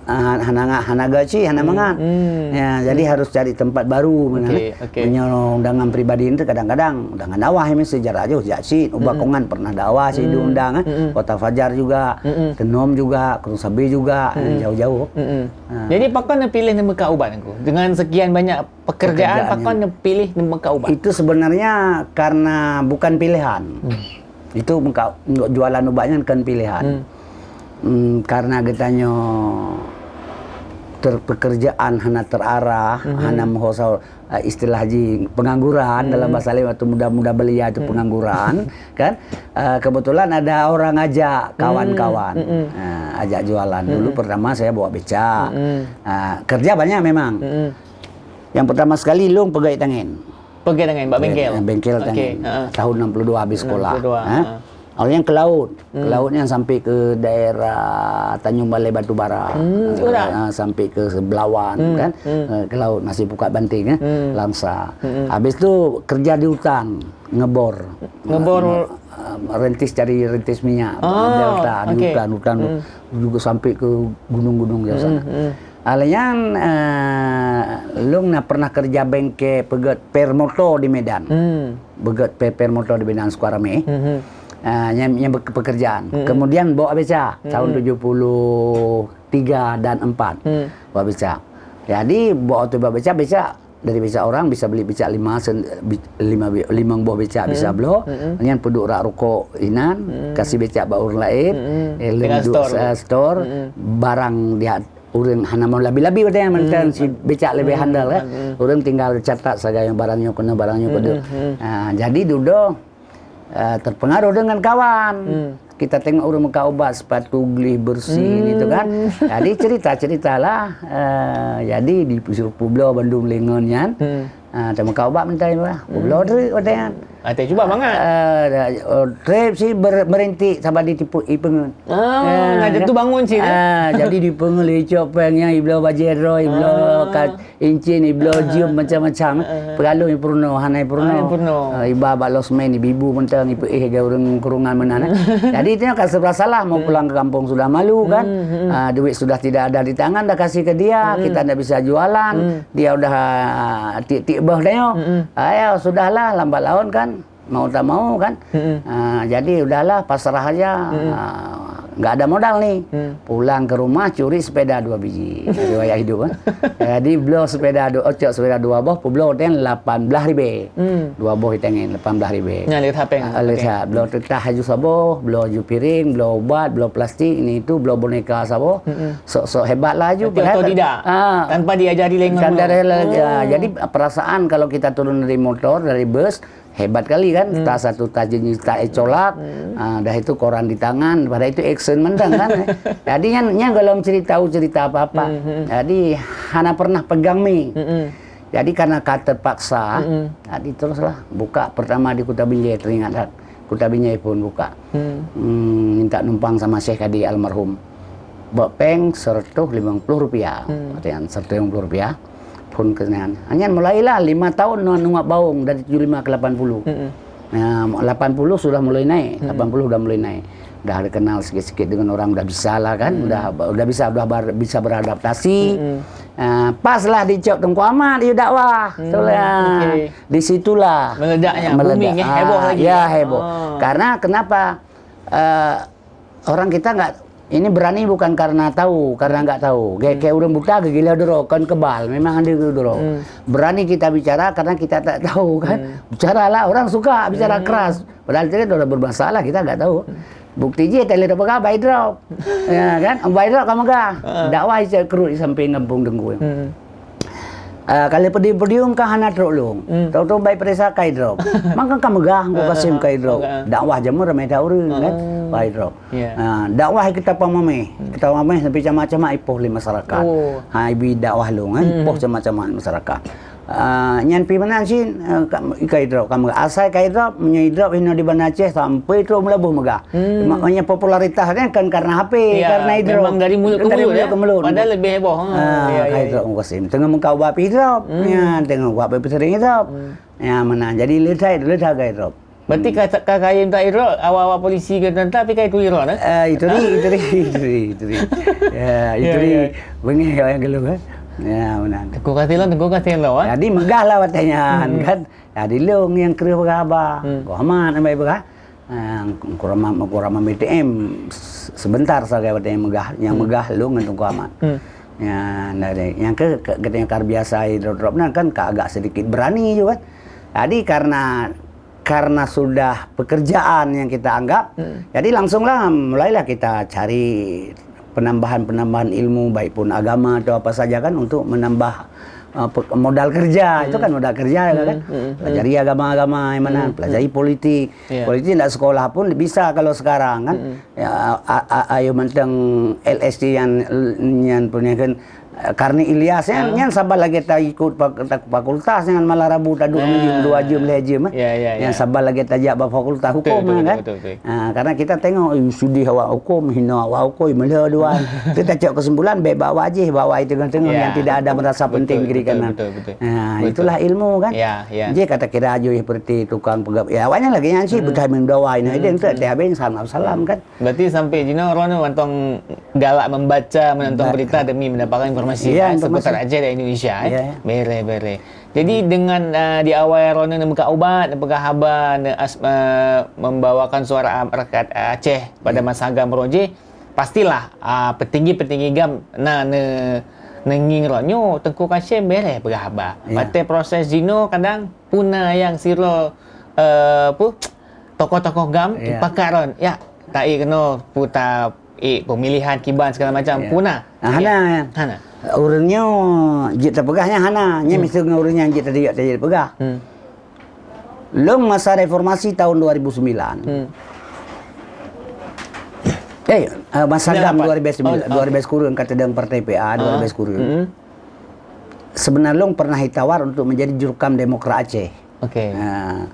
ah, hana, hana gaji, hana mangat. Ya, jadi harus cari tempat baru mana. Okey, okey. Meunyoe undangan pribadi itu kadang-kadang undangan dakwah yang mesti jarak jauh jak cit. Ubat Kongan pernah dakwah cit diundang, eh. Kota Fajar juga, Tenom juga, Gunung Sabe juga, eh, jauh-jauh. Jadi pakon neupiléh neumeuka ubat Teungku? Dengan sekian banyak pekerjaan, Pekerjaan pakon yang neupiléh neumeuka ubat? Itu sebenarnya karena bukan pilihan. Itu meuka, untuk jualan ubatnya kan pilihan. Hmm, karena geutanyoe ter-, pekerjaan hana terarah, hana meuhoso, eh, istilah ji pengangguran dalam bahasa lain waktu muda-muda belia itu pengangguran, kan? Eh, kebetulan ada orang ajak kawan-kawan, eh, ajak jualan. Dulu pertama saya bawa becak. Ah, kerja banyak memang. Yang pertama sekali lôn peugöt tangen. Peugöt tangen bak bengkel. Bengkel tangen. Okey, ha. Tahun enam puluh dua habis sekolah. Enam puluh dua, Ha? ha. Awalnya ke laut. Ke laut yang sampai ke daerah Tanjung Balai Batu Bara. Hmm, Ha, sampai ke Sebelawan kan. Ha, ke laut masih buka banting eh. Langsa. Habis tu kerja di hutan, ngebor. Ngebor. Ha, rentis cari rentis minyak. Ah, Delta di okey. Hutan, hutan juga sampai ke gunung-gunung di sana. Alaian eh, lôn na pernah kerja bengkel peugöt per motor di Medan. Peugöt per, per motor di Medan Sukarame. Ah, yang, yang be-, pekerjaan. Kemudian bawa becak tahun tujuh puluh tiga dan empat. Bawa becak. Jadi bawa tu bawa becak, becak dari becak orang bisa beli becak lima sen-, bi-, lima bi-, lima boh becak bisa bloe. Kemudian peuduek rak rukok inan, kasih becak bak ureueng laén. Eh, lôn Dengan duk store. Sa-, store, barang dia ureueng hana mau labi-labi watèe nyan mantong si becak leubeh handal kan. Ureueng tinggal catat sagai barang nyoe keunoe, barang nyoe keunoe. Ha, jadi dudoe, eh, terpengaruh dengan kawan. Kita tengok ureueng meuka ubat sepatu glih bersih gitu kan. Jadi cerita-ceritalah, eh, jadi disuruh peubloe bandum lé ngon nyan. Ha, teuka meuka ubat mantong lah. Peubloe treuk watèe nyan. Ah, teh cuba bangat. Ah, dah, oh, trép sih ber-, merintik saban ditipu, ipeungeut. Ah, nah, jadi tu bangun sih, eh? Ah, jadi dipeungeut, icok péng nyan, ibloe bajèe droe, ibloe kat incin, ibloe jeuem macam-macam. Peuralôn ipeurunoe, hana ipeurunoe. Hana ipeurunoe. Ah, iba bak losmen, ibu-ibu mantong, ipeuéh lagèe ureueng kurungan meunan, eh. Jadi, itu kan serba salah, mau pulang ke kampung sudah malu, kan? Ah, duit sudah tidak ada di tangan, dah kasih ke dia, kita ndak bisa jualan, dia udah, ah, tiek-tiek beuh tanyoe. Ah, ya, sudahlah, lambat laun, kan? Mau tak mau kan. Ah, jadi udahlah, pasrah aja. Ah, nggak ada modal nih. Pulang ke rumah, curi sepeda dua biji. Riwayat hidup, kan. Jadi bloe sepeda du-, ocok sepeda dua boh, peubloe teng lapan belas ribèe. Dua boh iteng lapan belas ribèe. Nyan leuha péng. Ah, leuha. Bloe teutah aju saboh, bloe aju piring, bloe ubat, bloe plastik, ini itu, bloe boneka saboh. Sok-sok hebat lah aju. Berarti padahal otodidak. Ah. Tanpa diajari lé ngon guru. Sadar lah, ya. Jadi perasaan kalau kita turun dari motor, dari bus, hebat kali kan, tas satu tas jenis tas colak, ah, dah itu koran di tangan, pada itu action mantong kan. Jadi nyan, nyan golom cerita, cerita apa-apa. Jadi hana pernah pegang mi. Jadi karena ka terpaksa, jadi teruslah buka pertama di Kuta Binjai, teringat that. Kuta Binjai pun buka. Hmm, minta numpang sama Syekh Kadi almarhum. Bak péng seratus lima puluh rupiah. Artinya seratus lima puluh rupiah. Phôn keunan. Nyan mulailah lima tahun ngon, ngon baung dari tujuh lima ke lapan puluh. Nah, lapan puluh sudah mulai naik, lapan puluh udah mulai naik. Udah dikenal sikit-sikit dengan orang, udah bisa lah kan, udah, udah bisa, udah bar-, bisa beradaptasi. Ah, pas lah dicok Teungku Ahmad, yue dakwah. Itulah. Okey. Di situlah meledaknya, meledak. Booming, ya, heboh lagi. Ya, heboh. Ah. Karena kenapa? Eh, orang kita nggak, ini berani bukan karena tahu, karena nggak tahu. Kayak, kayak ureueng buta geugila droe, kon kebal, memang ada droe. Berani kita bicara karena kita tak tahu kan. Bicaralah, orang suka bicara keras. Padahal itu kan orang bermasalah, kita nggak tahu. Bukti jih tadi dah peugah buy drop. Ya kan? Buy drop kamu kah? Dakwah cok keurot di samping gampông Teungku. Ah, kalau podium-podium kan hana trok lôn. Tahu-tahu baik periksa kai drop. Maka ka meugah, engkau kasih kai drop. Dakwah jameun ramai that ureueng kan. Kai drop. Ya. Ah, dakwah kita pamameh. Kita pamameh sampai camat-camat ipoh lé masyarakat. Oh. Ha, ibi dakwah lôn kan, ipoh camat-camat masyarakat. Ah, nyan pi meunan cit, ah, ka, kai drop, ka meugah. Asai kai drop, meunyoe drop hino di Banda Aceh sampai trok meulaboh meugah. Makanya popularitas dia kan karena H P, karena idrop. Memang dari mulut ke mulut, ya? Padahal lebih heboh. Ha, ya, ya, ya. Idrop Mukasim. Tengah muka ubat pih idrop. Ya, tengah ubat pih sering idrop. Ya, mana? Jadi leutai, leutai ka idrop. Berarti ka, ka kayém tak idrop, awak-awak polisi ke tentara pih ka itu idrop, eh? Eh, itu ni, itu ni, itu ni, itu ni. Ya, itu ni. Ya, ya. Bengeh orang keluar, kan? Ya, mana? Tengku kasih lo, tengku kasih lo, ah. Jadi megah lah watèe nyan, kan? Jadi lôn nyang kreueh peugah haba. Teungku Ahmad ambai peugah. Ah, Teungku Rama, Teungku Rama B T M se-, sebentar sagai watèe nyang meugah, nyang meugah lôn ngon Teungku Ahmad. Ya, dari nyang ke, ke, ketika biasa drop-drop nan kan ka agak sedikit berani juga kan. Jadi karena, karena sudah pekerjaan yang kita anggap, jadi langsunglah mulailah kita cari penambahan-penambahan ilmu, baik pun agama atau apa saja kan, untuk menambah, uh, pe-, modal kerja. Itu kan modal kerja, ya kan? Pelajari agama-agama yang mana, pelajari politik. Ya. Politik tidak sekolah pun bisa kalau sekarang kan. Ya, a-, a-, ayo mantong L S T yang, yang punya kan, eh, Karni Ilyas, yang, yang saban lagèe ta ikut fak-, ta-, fakultas, yang malam Rabu ta duek jeuem, dua jeuem, lhèe jeuem, eh. Ya, ya, ya. Yang saban lagèe ta jak bak fakultas hukum, betul, kan? Betul, betul. Ah, karena kita tengok, eh, sudeh awak hukum, hina awak hukum, meulhö dua. Kita cok kesimpulan, baik bawa aja, bawa itu tengah-tengah yang tidak ada merasa penting kiri kanan. Betul, betul, betul. Ah, itulah ilmu kan. Ya, ya. Jadi kata kira aja seperti tukang pegang. Ya, awaknya lagi yang sih, betul, minum doa ini, dia tak habis salam-salam kan. Berarti sampai jinoe droeneuh mantong galak membaca, menonton berita demi mendapatkan informasi, ya, eh, seputar Aceh dan Indonesia, eh. Ya. Bere, bere. Jadi dengan, eh, di awai droeneuh neubuka ubat, neupeugah haba, neu as-, eh, membawakan suara am-, rakyat, eh, Aceh pada masa agam roje, pastilah, ah, petinggi-petinggi gam na ne-, neungieng droeneuh, Teungku Kasyem bere peugah haba. Ya. Watèe proses jinoe kadang puna yang siro, eh, pu-, tokoh-tokoh gam, ya, pakat ron. Ya, ta-, eh, keunoe puta, eh, pemilihan kiban segala macam. Ya. Puna. Ah, hana. Ya. Hana. Ureueng nyoe jeuet tapeugah nyan hana. Nyan mesti ngon ureueng nyan jeuet tadi, tadi peugah. Hmm. Lom masa reformasi tahun dua ribu sembilan. Hmm. Eh, eh, masa gam dua ribu sembilan, oh, dua ribu kureueng kata dengan Partai P A, dua ribu kureueng. Hmm. Sebenarnya lom pernah ditawar untuk menjadi jurkam Demokrat Aceh. Okey. Ha.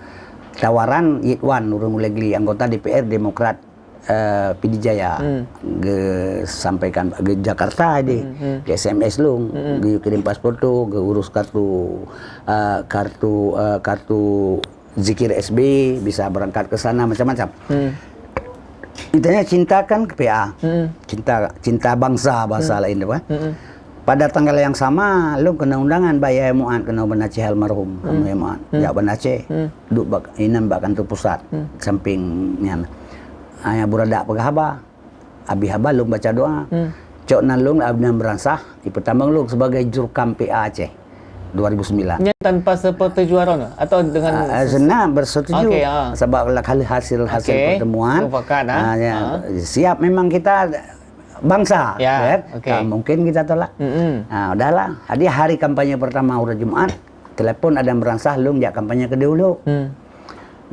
tawaran Ridwan ureuëng Ulegli, anggota D P R Demokrat, eh, Pidie Jaya, geusampaikan, geu Jakarta deh, geu S M S lôn, geu kirim pas foto, geu urus kartu, eh, kartu, eh, kartu zikir S B, bisa berangkat ke sana, macam-macam. Intinya cinta kan ke P A. Cinta, cinta bangsa, bahasa lain tu kan. Pada tanggal yang sama, lôn keuneuk undangan bak Yahya Mu'ad, keuneuk Banda Aceh almarhum, Yahya Mu'ad. Jak Banda Aceh. Duek bak, inan bak kantor pusat, samping nyan. Hanya beuradak peugah haba. Abéh haba lôn baca doa. Cok nan lôn Abnan Meransah, ipeutamong lôn sebagai jurkam P A Aceh dua ribu sembilan. Nyan tanpa sepersetujuan atau dengan Ah, ah, senang bersetuju. Okey, ah. Sebab lah kali hasil-hasil Okey. pertemuan. Mufakat, ah. Ah, ya. Ah. Siap memang kita bangsa, Ya, kan? okey. Ah, mungkin kita tolak. Mm-mm. Ah, udahlah. Jadi hari kampanye pertama uroe Jumat, telepon Abnan Meransah lôn jak kampanye ke dulu. Hmm.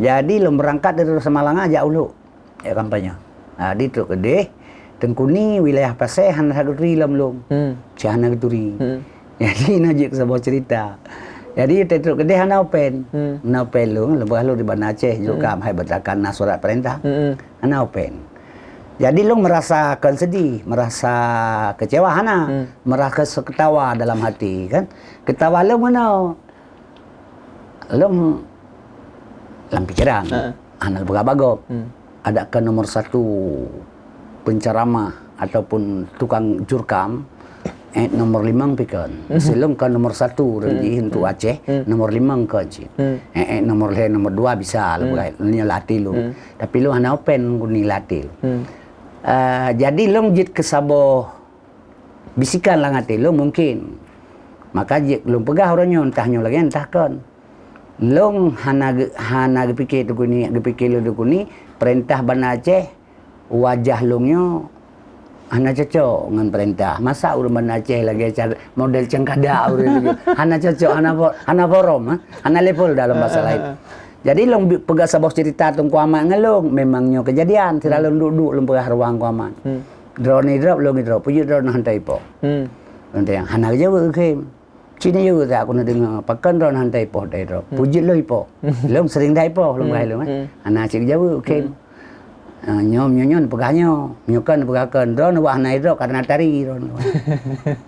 Jadi lôn berangkat dari Samalanga jak Uluk. Ya, kampanye. Ha, di trok keudeh, Teungku Ni wilayah Pasé hana geuturi lom lôn. Hmm. Cit hana geuturi. Hmm. Jadi, na jeuet keu saboh cerita. Jadi, trok keudeh hana open. Hmm. Hana open lôn, leubeh lôn di Banda Aceh, jurkam, hai beutakan na surat perintah. Hmm. Hana open. Jadi, lôn merasa kon sedih, merasa kecewa hana, Hmm. merasa keutawa dalam hati, kan. Keutawa lôn meunoe. Lôn lam pikiran, Heeh. hana peugah bak gob. Hmm. Adak keu nomor satu penceramah ataupun tukang jurkam, eh, nomor limong pi kon. Mhm. Si lôn kon nomor satu ureueng Hmm. jih untuk Hmm. Aceh, Hmm. nomor limong kon cit. Hmm. Eh, eh, nomor lhèe, nomor dua bisa lah Hmm. peugah. Nyoe lam até lôn. Hmm. Tapi lôn hana open keu nilai até lôn. Hmm. Ah, jadi lôn jeuet keu saboh bisikan lam até lôn mungkin. Maka jeuet lôn peugah uroe nyoe, entah nyoe lagèe, entah kon. Lôn hana geu-, hana geupike Teungku Ni, geupike lôn Teungku Ni, peurintah Banda Aceh, wajah lôn nyoe hana cocok ngon peurintah. Masa ureueng Banda Aceh lagèe cara, model cangkada ureueng nyoe. Hana cocok, hana fo-, hana forum, ha? Hana level dalam bahasa lain. Jadi lôn bi-, peugah saboh cerita Teungku Amat ngon lôn, memang nyoe keujadian. Sira Hmm. lôn duek-duek lôn peugah ruang Teungku Amat. Hmm. Droeneuh idrop, lôn idrop. Peue jeuet droeneuh hana ipoh? Hmm. Lôn tanyong, hana geujaweueb khem. Cit nyoe jaweueb that keuneuk deungoe, pakon droeneuh hana ipoh that idrop? Hmm. Peue jeuet lôn ipoh? Lôn sering that ipoh, lôn Hmm. peugah lôn, eh. Hmm. Hana cit geujaweueb khem. Hmm. Ah, nyoe, nyoe, nyoe peugah nyoe. Nyoe kan peugah kon. Droeneuh wak hana idrop karena tari droeneuh.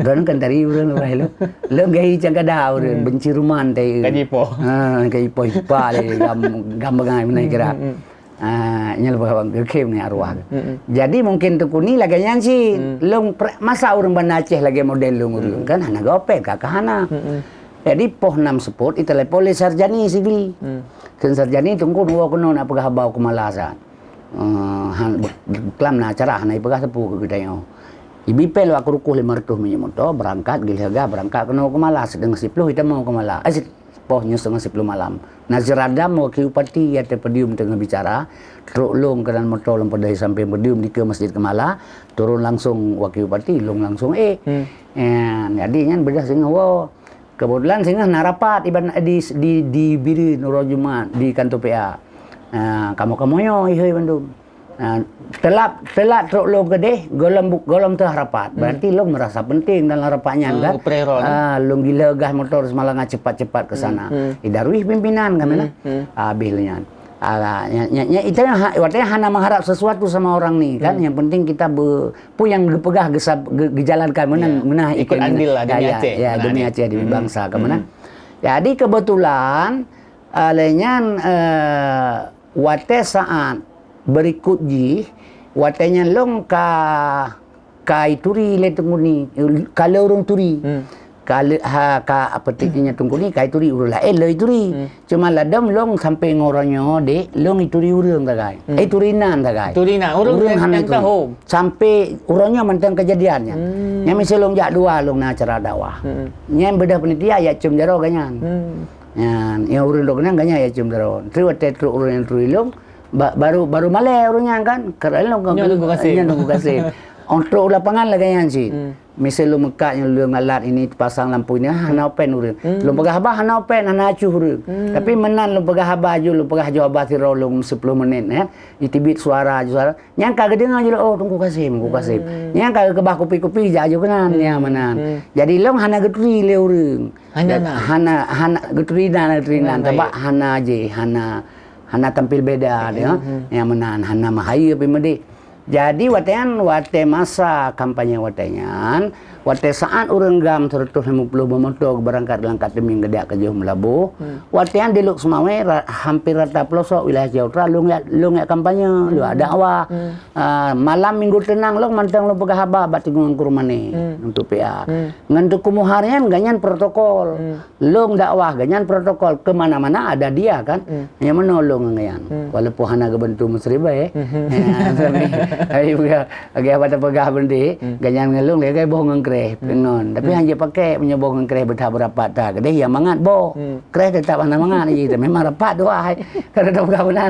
Droeneuh kan tari ureueng lôn peugah lôn. Lôn gaya cangkada ureueng, Hmm. benci ruman tari. Ka jipoh. Ah, ka jipoh ipa lé gam, gam bangai meunan kira. Hmm, hmm, hmm. Ah, nyan leubeh bang geukhem ngon arwah. Mm-mm. Jadi mungkin Teungku Ni lagèe nyan cit. Mm. Lôn pre-, masa ureueng Banda Aceh lagèe model lôn ureueng Mm-mm. kan hana geuopen ka, ka hana. Mm-mm. Jadi poh nam seupôt itelepon lé Sarjani Sigli. Mm. Kheun Sarjani, Teungku, neuwoe keunoe nak peugah haba u Keumala saat. Eh, han, be-, klam na acara hana ipeugah teupeu keu geutanyoe. Ibi pèng lôn aku rukoh lima ratus minyeuk moto, beurangkat, geuh lheueh gah, beurangkat keunoe u Keumala, siteungoh siplôh itamong u Keumala. Eh, sit-, poh nyoe siteungoh siplôh malam. Nazir Adam, wakil bupati, ateueh podium teungoh bicara, trok lôn keunan moto lôn peudeh sampéng podium dikeue Masjid Keumala, turun langsung wakil bupati, lôn langsung ék. Hmm. Eh, jadi nyan beudôh singoh woe. Keubeutulan singoh na rapat iban-, di, di, di Bireuen uroe Jumat di kantor P A. Ah, kamoe-kamoe nyoe ihôi bandum. Ah, teulap, teulap trok lôn keudeh, gohlom bu-, gohlom teuh rapat. Hmm. Berarti lôn merasa penting dalam rapat nyan, Ah, kan? Geupreh droe, kan? Ah, lôn gila gas motor seumalanga cepat-cepat ke sana. Hmm, hmm. Eh, Darwis pimpinan, kan, Hmm, mana? hmm. Ah, habéh lé nyan. Ah, nyan, nyan, nyan, itu yang ha-, artinya hana mengharap sesuatu sama orang ni, kan? Hmm. Yang penting kita be-, peue nyang geupeugah geusab-, ge-, geujalankan meunan, Ya. meunan Ikut ikut andil lah demi ya, ya, Aceh, ya, meunan demi ya. Aceh, demi Hmm. bangsa, kan, meunan? Hmm. Jadi kebetulan, ah, lé nyan, eh, watèe saat berikut jih, watèe nyan lôn ka, ka ituri lé Teungku Ni, ka lé ureueng turi. Hmm. Ka lé, ha, ka, apa, ti-, nyan Teungku Ni, ka ituri ureueng laén lé ituri. Hmm. Cuma ladôm lôn sampai ngon uroe nyoe, dek, lôn ituri ureueng sagai. Hmm. Eh, ituri nan sagai. Ituri nan. Ureueng Ureueng nyang, hana nyang ituri. Tahu. Sampai uroe nyoe mantong kejadian nyan. Hmm. Nyan miseu lôn jak dua, lôn na acara dakwah. Hmm. Nyan beudôh panitia, ya cium jaroe gobnyan. Hmm. Nyan, nyang ureueng dok nyan gobnyan ya cium jaroe. Terus watèe trok ureueng nyang turi lôn, ba-, baru, baru malèe ureueng nyan kan. Karena lôn Nyoe Teungku Kasim. Nyoe Teungku Kasim. Untuk lapangan lagèe nyan cit. Hmm. Miseu lôn meukat nyoe lôn alat ini, pasang lampu ini, ah, hana open ureueng. Hmm. Lôn peugah haba hana open, hana acuh ureueng. Hmm. Tapi meunan lôn peugah haba ju, lôn peugah ju haba sidroe lôn sepuluh menit, ya. Iteubiet suara ju suara. Nyang ka geudeungoe ju lôn, "Oh, Teungku Kasim, Teungku Kasim." Hmm. Nyang ka geukeubah kupi-kupi, jak ju keunan, Hmm. ya, meunan. Hmm. Jadi lôn hana geuturi lé ureueng. Hana, Dan na. hana, hana geuturi nan, geuturi nan. Hana Sabab baik. hana jih, hana Hana tampil beda dia. Nyang meunan hana meuhai pih meudeh. Jadi watée nyan, watée masa kampanye watée nyan, watée saat ureuëng GAM seratus lima puluh beumoto beurangkat lam Kateuming geudiak keujeuh Meulaboh, watée nyan di Lhokseumawe ra-, hampir rata peulosok wilayah China Utara lôn jak, lôn jak kampanye, lôn jak dakwah. Ah, malam Minggu Teunang lôn mantong lôn peugah haba bak Teungku Ngurah Mané untuk P A. Ngon Teungku Muhar nyan gobnyan protokol. Lôn dakwah gobnyan protokol, ke mana-mana ada dia kan. Nyang meunoe lôn ngon gobnyan. Walaupun hana geubantu meusiribée. Ya, tapi, tapi peugah, lagée haba tapeugah beunti, gobnyan ngon lôn lagée boh ngon kreh, ngon. Tapi hana jipakée meunyoe boh ngon kreh beutha beurapat ta. Keudeh ya mangat boh. Kreh tetap hana mangat ji, memang rapat dua hai. Kalau tapeugah beuna.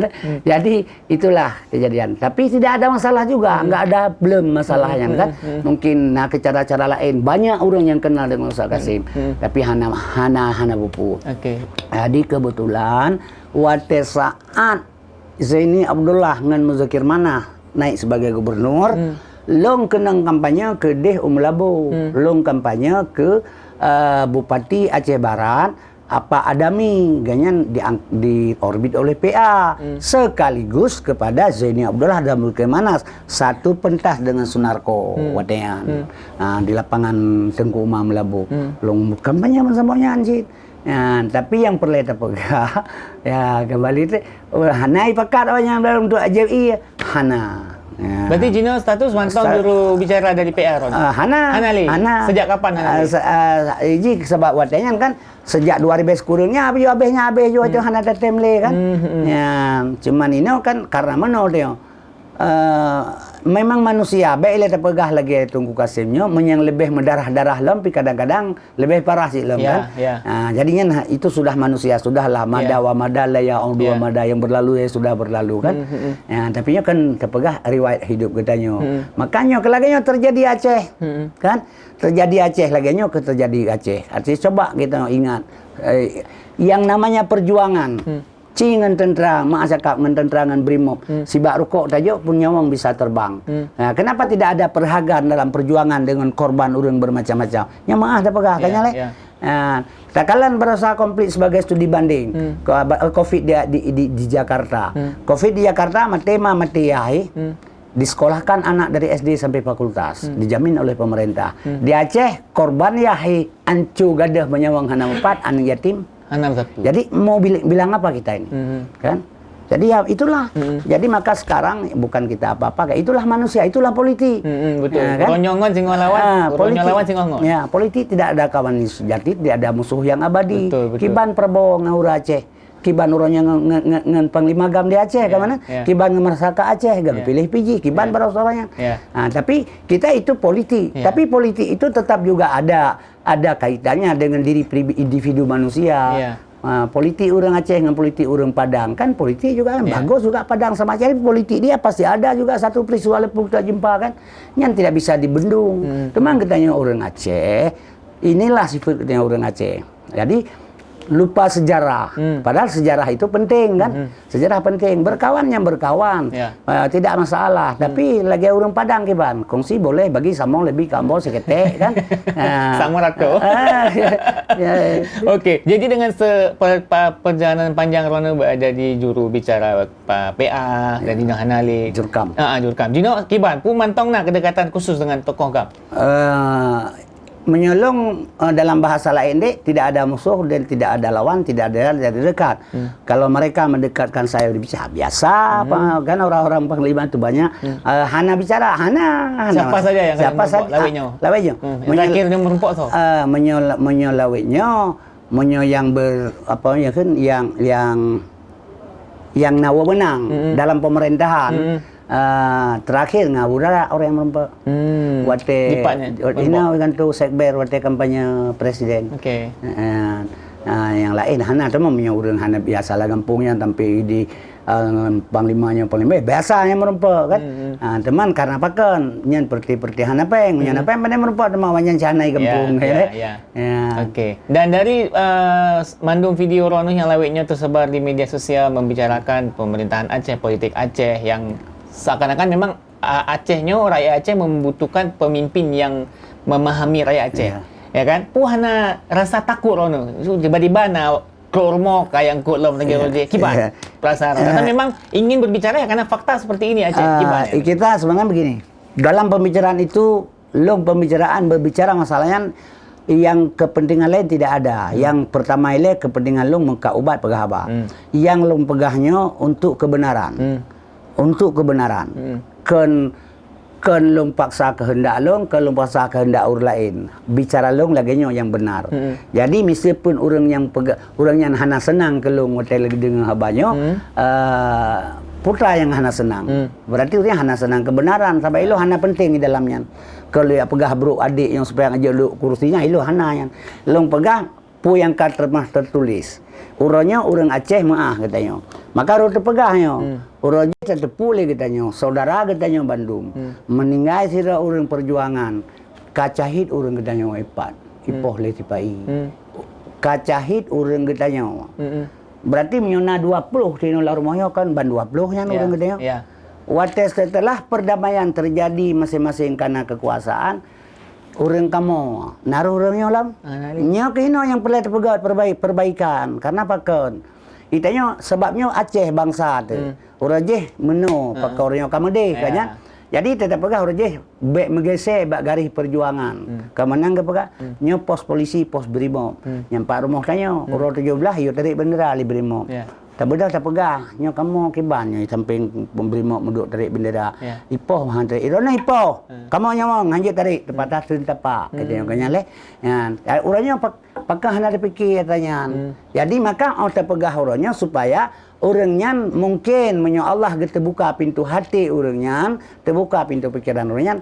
Jadi, itulah kejadian. Tapi tidak ada masalah juga, enggak ada belum masalahnya kan. Mungkin na ke cara-cara lain. Banyak orang yang kenal dengan Ustaz Kasim. Tapi hana hana hana bupu. Okey. Jadi kebetulan watée saat Zaini Abdullah ngan Muzakir Manah naik sebagai gubernur, lôn keunong kampanye keudeh u Meulaboh. Lôn kampanye ke uh, Bupati Aceh Barat, Apa Adami, gobnyan di, di orbit oleh P A, sekaligus kepada Zaini Abdullah dan Muzakir Manah, satu pentas dengan Sunarko watée nyan. Ha, di lapangan Teungku Umar Meulaboh. Lôn kampanye meusaboh nyan cit. Ya, tapi nyang peureulée tapeugah, ya kembali tu, oh, hana ipakat awak nyang dalam untuk J I, hana. Ya. Berarti jinoe status mantong juru bicara dari P A, Ron? Ah, hana. Hana lé? Hana. Sejak kapan hana lé? Ah, ji sebab watée nyan kan sejak dua ribu sepuluh nya habis habisnya habis juga tu hana tatem lé kan. Ya, cuman inoe kan karena meunoe dia. Uh, memang manusia, baik lé tapeugah lagi Teungku Kasim nyoe, menyang lebih mendarah-darah lom, tapi kadang-kadang lebih parah sih lom kan. Ya. Uh, jadinya itu sudah manusia, sudahlah mada wa mada la ya wa mada yang berlalu ya sudah berlalu kan. Ya, tapi nyoe kan tapeugah riwayat hidup kita nyoe. Makanya kalau nyoe terjadi Aceh, kan? Terjadi Aceh lagi nyoe ke terjadi Aceh. Artinya coba kita ingat eh, yang namanya perjuangan. Ci ngon tentera, mak cakap ngon tentera ngon brimob, sibak rukok tajok pun nyawong bisa terbang. Nah, kenapa tidak ada perhargaan dalam perjuangan dengan korban ureuëng bermacam-macam? Nyang maah dah peugah kan nyalek. Nah, takalon berusaha konflik sebagai studi banding. Covid di, di, di, di Jakarta. Covid di Jakarta mati ma mati yahai. Disekolahkan anak dari S D sampai fakultas, dijamin oleh pemerintah. Di Aceh korban yahai ancu gadoh menyawang hana mupat anak yatim. Hana satu. Jadi mau bilang, bilang apa kita ini? Kan? Jadi ya itulah. Jadi maka sekarang bukan kita apa-apa, itulah manusia, itulah politik. Hmm, betul. Ya, kan? Ronyongan singoh lawan, ah, politik, lawan singoh ngon. Ya, politik tidak ada kawan sejati, tidak ada musuh yang abadi. Betul, betul. Kiban Prabowo ngon Aceh. Kiban uroe nyoe ngon, ngon, ngon, ngon Panglima GAM di Aceh, yeah, ke mana? Yeah. Kiban ngon masyarakat Aceh, GAM yeah. Pilih P J, kiban yeah. Pada uroe nyoe. Yeah. Ha, tapi kita itu politik. Yeah. Tapi politik itu tetap juga ada ada kaitannya dengan diri individu manusia. Yeah. Ha, politik orang Aceh dengan politik orang Padang kan politik juga kan yeah. Bagus juga Padang sama Aceh, politik dia pasti ada juga satu peristiwa lepuh kita jumpa kan. Yang tidak bisa dibendung. Hmm. Cuma kita orang Aceh, inilah sifat kita orang Aceh. Jadi lupa sejarah. Hmm. Padahal sejarah itu penting kan? Hmm. Sejarah penting. Berkawan yang berkawan. Ya. Uh, tidak masalah. Hmm. Tapi lagi orang Padang kiban, kongsi boleh bagi samong lebih kambol seketek kan? Uh, sama rata. Uh, ya, ya. Okey, jadi dengan se, per, pa, perjalanan panjang Rona jadi juru bicara P A ya. Jadi Nyohana le Jurkam. Ah, uh, Jurkam. Jino kiban, pu mantong na kedekatan khusus dengan tokoh GAM. Uh, Menyolong uh, dalam bahasa lain dek tidak ada musuh dan tidak ada lawan, tidak ada yang dekat. Hmm. Kalau mereka mendekatkan saya berbicara biasa, hmm. Apa kan orang-orang panglima itu banyak hmm. Uh, hana bicara, hana, hana. Siapa saja yang siapa saja lawiknya. Lawiknya. Hmm. Menyol, terakhir yang merempok so. Uh, menyol, menyol lawiknya, menyol yang ber apa ya kan yang yang yang nawa menang hmm. Dalam pemerintahan. Hmm. Uh, terakhir ngawura orang yang merempok. Hmm. Wate ina kan tu sekber wate kampanye presiden. Okey. Uh, uh, yang lain hana tu memang orang hana biasa lah gampung yang tampil di uh, panglimanya panglima biasa yang merempok kan. Hmm. Uh, teman karena pakan nyan perti-perti hana peng, hmm. Nyan apa yang pandai merempok teman wanyan canai gampung. Ya, ya, ya. Ya. Okey. Dan dari uh, mandum video Rona yang lawiknya tersebar di media sosial membicarakan pemerintahan Aceh, politik Aceh yang seakan-akan memang uh, Aceh nyoe rakyat Aceh membutuhkan pemimpin yang memahami rakyat Aceh. Ya. Ya kan? Pu hana rasa takut Rona. Tiba-tiba na Klok rumoh ka nyang kok lom teuh. Iya. Kiban perasaan. Karena memang ingin berbicara ya karena fakta seperti ini, Aceh. Ah, kiban. Kita sebenarnya begini. Dalam pembicaraan itu, long pembicaraan berbicara masalahnya yang kepentingan lain tidak ada. Hmm. Yang pertama ilée kepentingan long meukat ubat peugah haba. Hmm. Yang long peugah nyoe untuk kebenaran. Hmm. Untuk kebenaran. Hmm. Kon Kon lôn paksa keuheundak lôn, kon lôn paksa keuheundak ureuëng laén. Bicara lôn lagée nyoe nyang beunar. Mm-mm. Jadi, meskipun ureuëng nyang peugah, ureuëng nyan hana seunang keu lôn watée lagée deungoe haba nyoe, Mm. eh, peue nyang hana seunang. Mm. Berarti ureuëng nyan hana seunang keubeunaran, sabab ilôn hana penting di dalam nyan. Kon lôn jak peugah brok adék nyang supaya jeuet duek kursi nyan, ilôn hana nyan. Lôn peugah, peue nyang ka teuma teutuléh. Uroe nyoe ureuëng Aceh meuáh geutanyoe. Maka roh teupeugah nyoe, Hmm. uroe jih tateupeue lé geutanyoe, syedara geutanyoe bandum. Hmm. Meuninggai sidroe ureuëng peujuangan, ka cahit ureuëng geutanyoe ipat, Hmm. ipoh lé sipa-i. Hmm. Ka cahit ureuëng geutanyoe. Hmm, hmm. Berarti meunyoe na dua ploh tinoe lam rumoh nyoe kan ban dua ploh nyan Ya, ureuëng geutanyoe. Ya. Watée setelah perdamaian terjadi masing-masing karena kekuasaan, ureuëng kamoe, na roh ureuëng nyoe lam. Ah, na lé. Nyoe keunoe nyang peureulée teupeugét perbai-, perbaikan. Karena pakon? Geutanyoe sabab nyoe Aceh bansa teuh. Hmm. Uroe jih meunoe, Ah. pakon ureuëng nyoe ka meudeh, Ya. kan nyan? Jadi, teupeugah uroe jih bék meugeusé bak garéh peujuangan. Hmm. Ka meunan geupeugah, Hmm. nyoe pos polisi, pos brimob. Hmm. Nyang pat rumoh tanyoe, Hmm. uroe tujoh blaih, yue tarek bendera lé brimob. Ya. Tabeudôh tapeugah, nyoe kamoe kiban nyoe sampéng peubrimob meuduek tarek bendera. Ya. Ipoh han tarek. Droeneuh ipoh. Hmm. Kamoe nyawöng han jeuet tarek, teupatah Hmm. teuntapak. Hmm. Kata nyoe, kata nyan lé. Nyan, uroe nyoe pak-, pakon hana teupike ata nyan. Hmm. Jadi, maka 'oh tapeugah uroe nyoe supaya ureuëng nyan mungken meunyoe Allah geuteubuka pintoe até ureuëng nyan, teubuka pintoe pikeran ureuëng nyan,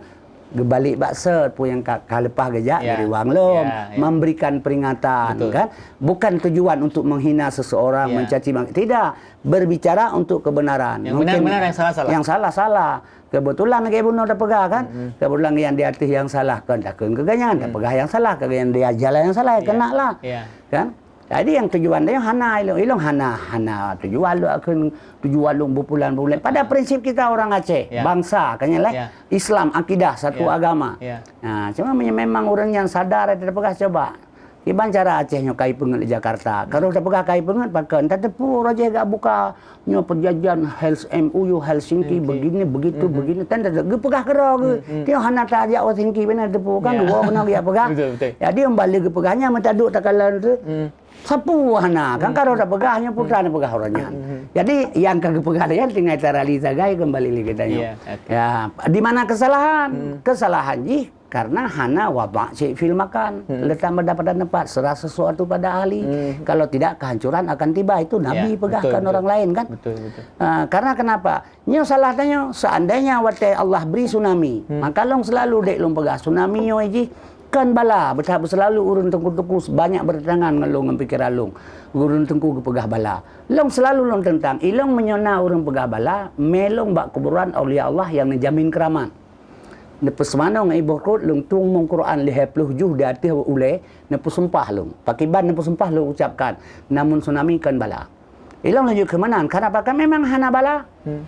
geubalik bak sot peue nyang ka, ka leupah geujak Ya. dari wang lom, Ya, ya. memberikan peringatan, Betul. kan? Bukan tujuan untuk menghina seseorang, Ya. mencaci, meng-, tidak. Berbicara untuk kebenaran. Yang Mungkin benar-benar, yang salah-salah. yang salah-salah. Kebetulan lagée bunoe tapeugah, kan? Mm-hmm. Kebetulan nyang di ateueh nyang salah, kon takheun keu gobnyan, Hmm. tapeugah nyang salah, keu nyang di jalan nyang salah, Ya. keunalah. Ya. Kan? Jadi, nyang tujuan dia hana ilong, ilong hana, hana tujuan lôn akan tujuan lôn bupulan-bulan. Pada Ah. prinsip kita orang Aceh, Ya. bangsa, kan nyan lé? Ya. Islam, akidah, satu Ya. agama. Ya. Nah, cuma me-, memang ureuëng nyang sadar, ada peugah coba. Kiban cara Aceh nyoe kai peungeut di Jakarta. Kalau tapeugah kai peungeut, pakon? Tateupeue uroe jih gak buka nyoe perjanjian Hels-, M O U Helsinki, Helsinki. begini, begitu, Mhm. begini. Tan, tan, geupeugah keudroe geuh. Mhm. Tiep hana tajak Helsinki, beuna tateupeue, kan? Ya. Dua beuna geupeugah. Betul, betul. Jadi, nyang balik geupeugah nyan meuta duek takalon tu. Hmm. Sapeue hana, kan Hmm. ka rot tapeugah nyoe putra Hmm. neupeugah uroe nyan. Hmm. Jadi, nyang ka geupeugah nyan tinggai tarali sagai kembali lé geutanyoe. Ya, oke. Ya, di mana kesalahan? Hmm. Kesalahan jih karena hana wabak cek fil makan. Hmm. Letak pada, pada tempat, serah sesuatu pada ahli. Hmm. Kalau tidak, kehancuran akan tiba. Itu Nabi Ya, peugah betul, kan betul. orang lain, kan? Betul, betul. Ah, karena kenapa? Nyoe salah tanyoe, seandainya watée Allah bri tsunami, Hmm. maka lôn selalu dek lôn peugah, tsunami nyoe jih kon bala, beuthat beuselalu ureuëng teungku-teungku banyak bertentangan ngon lôn ngon pikeran lôn. Ureuëng teungku geupeugah bala. Lôn selalu lôn teuntang, ilong meunyoe na ureuëng peugah bala, mé lôn bak kuburan aulia Allah nyang neujamin keuramat. Neupeuseumanoe ngon iboh rot lôn tueng mong Quran lhée ploh juh di ateueh ulée, neupeusumpah lôn. Pakiban neupeusumpah lôn ucapkan, namun tsunami kon bala. Ilong lanjut keu meunan, kenapa kan memang hana bala? Hmm.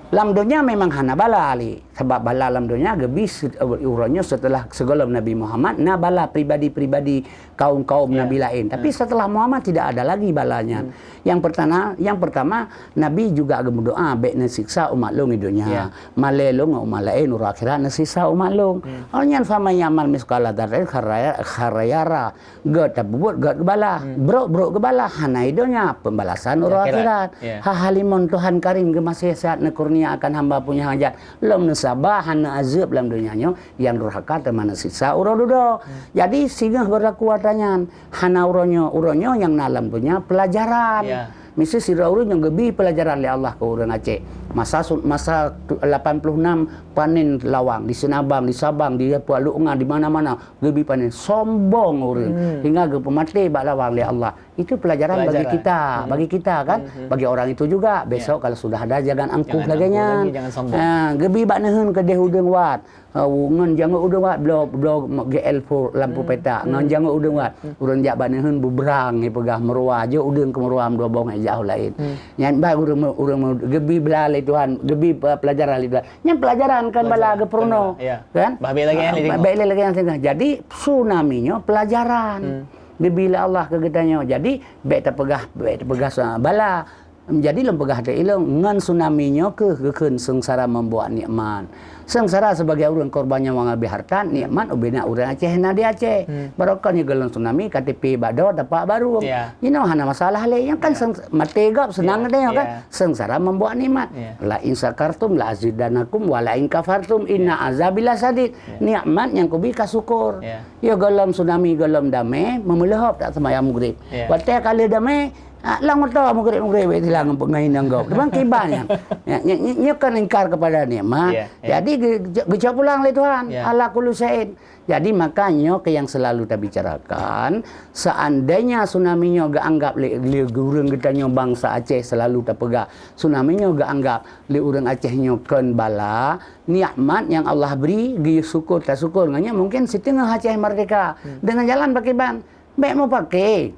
Lam donya memang hana bala lé. Sebab bala lam donya geubi se-, uroe nyoe setelah sigohlom Nabi Muhammad, na bala pribadi-pribadi kaum-kaum Ya. nabi lain. Tapi Ya. setelah Muhammad tidak ada lagi balanya. Hmm. Yang pertama, yang pertama, Nabi juga geumeudoa, "Bék neusiksa umat lôn di donya. Ya. Malée lôn ngon umat laén uroe akhirat neusiksa umat lôn." Hmm. Oh nyan, "Faman ya'mal mitsqala dzarratin khaira-, khaira yara." Gét tapeubuet, gét geubala. Hmm. Brok, brok geubala. Hana i donya, pembalasan uroe Akhirat. akhirat. Ya. Ha-ha limong Tuhan Karim geumaséh sehat neukurnia akan hamba punya hajat. Lom neusaba, hana azeueb lam donya nyoe, nyang durhaka teuma neusiksa uroe dudoe. Hmm. Jadi, singoh beurlaku atra nyan. Hana uroe nyoe, uroe nyoe nyang na lam donya pelajaran. Ya. Miseu sidroe ureuëng nyang geubi pelajaran lé Allah keu ureuëng Aceh. Masa su-, masa tu-, lapan puluh enam panen lawang, di Seunabang, di Sabang, di Papua, Luknga, di mana-mana. Geubi panen, sombong ureuëng, Hmm. hingga geupeumaté bak lawang lé Allah. Itu pelajaran bagi Pelajaran. kita, Hmm. bagi kita kan, Hmm, hmm. bagi orang itu juga. Ya. Besok kalau sudah ada, jangan angkuh Jangan lagée angkuh nyan. lagi, jangan sombong. Ah, geubi bak neuheun keudeh udeueng wat. Ah, ngon jangeuet udeueng wat, bloe, bloe G L empat, lampu Hmm. petak. Ngon Hmm. jangeuet udeueng wat. Hmm. Ureuëng jak bak neuheun bubrang, ipeugah meuruwa, jok udeueng keu meuruwa meudua bong, jak u laén. Hmm. Nyan bah ureuëng meu-, ureuëng meu-, geubi bela lé Tuhan, geubi pe-, pelajaran lé Tuhan. Nyan pelajaran kan bala Pelajaran, geupeurunoe, kan bala, ya. kan? Bah bék lagée nyan Ah, lé bah tengok. bék lé lagée nyan tengok. Jadi, tsunami nyoe pelajaran. Hmm. geubri lé Allah keu geutanyoe. Jadi, bék tapeugah, bék tapeugah sa-, bala. Jadi, lôn peugah teuh ilôn, ngon tsunami nyoe kheueh geukheun seungsara membuat nikmat. Seungsara sebagai ureuëng korban nyawöng leubeh hareuta, nikmat ubena ureuëng Aceh na di Aceh. Hmm. Barokon nyoe gohlom tsunami, K T P bak do, tapak baru. Ya. Inoe hana masalah lé. Nyang kan Ya. seng-, maté gob seunang Ya, nyoe kan. Ya. Seungsara membuat nikmat. Ya. "La in syakartum la azidannakum wa la in kafartum inna Ya. azabi lasyadid." Ya. Nikmat nyang kubi ka syukur. Ya. Yo gohlom tsunami, gohlom damé, meumeulohop tak seumayang mugrib. Ya. Watée ka lheueh damé, ah, lam moto mugrib-mugrib wéh silang peungahi nanggob. Teuma kiban nyan. Ya, ny-, ny-, nyoe kan ingkar kepada nikmat. Ya, ya. Jadi ge-, ge-, geucok pulang lé Tuhan. Ya. Ala kulli syai'in. Jadi, maka nyoe keuh nyang selalu tabicarakan, seandainya tsunami nyoe geuanggap lé, lé ureuëng geutanyoe bansa Aceh selalu tapeugah, tsunami nyoe geuanggap lé ureuëng Aceh nyoe kon bala, nikmat nyang Allah bri, geusyukur tasyukur. Ngon nyan mungkin siteungoh Aceh merdeka. Hmm. Deungon jalan pakriban? Bék mupake.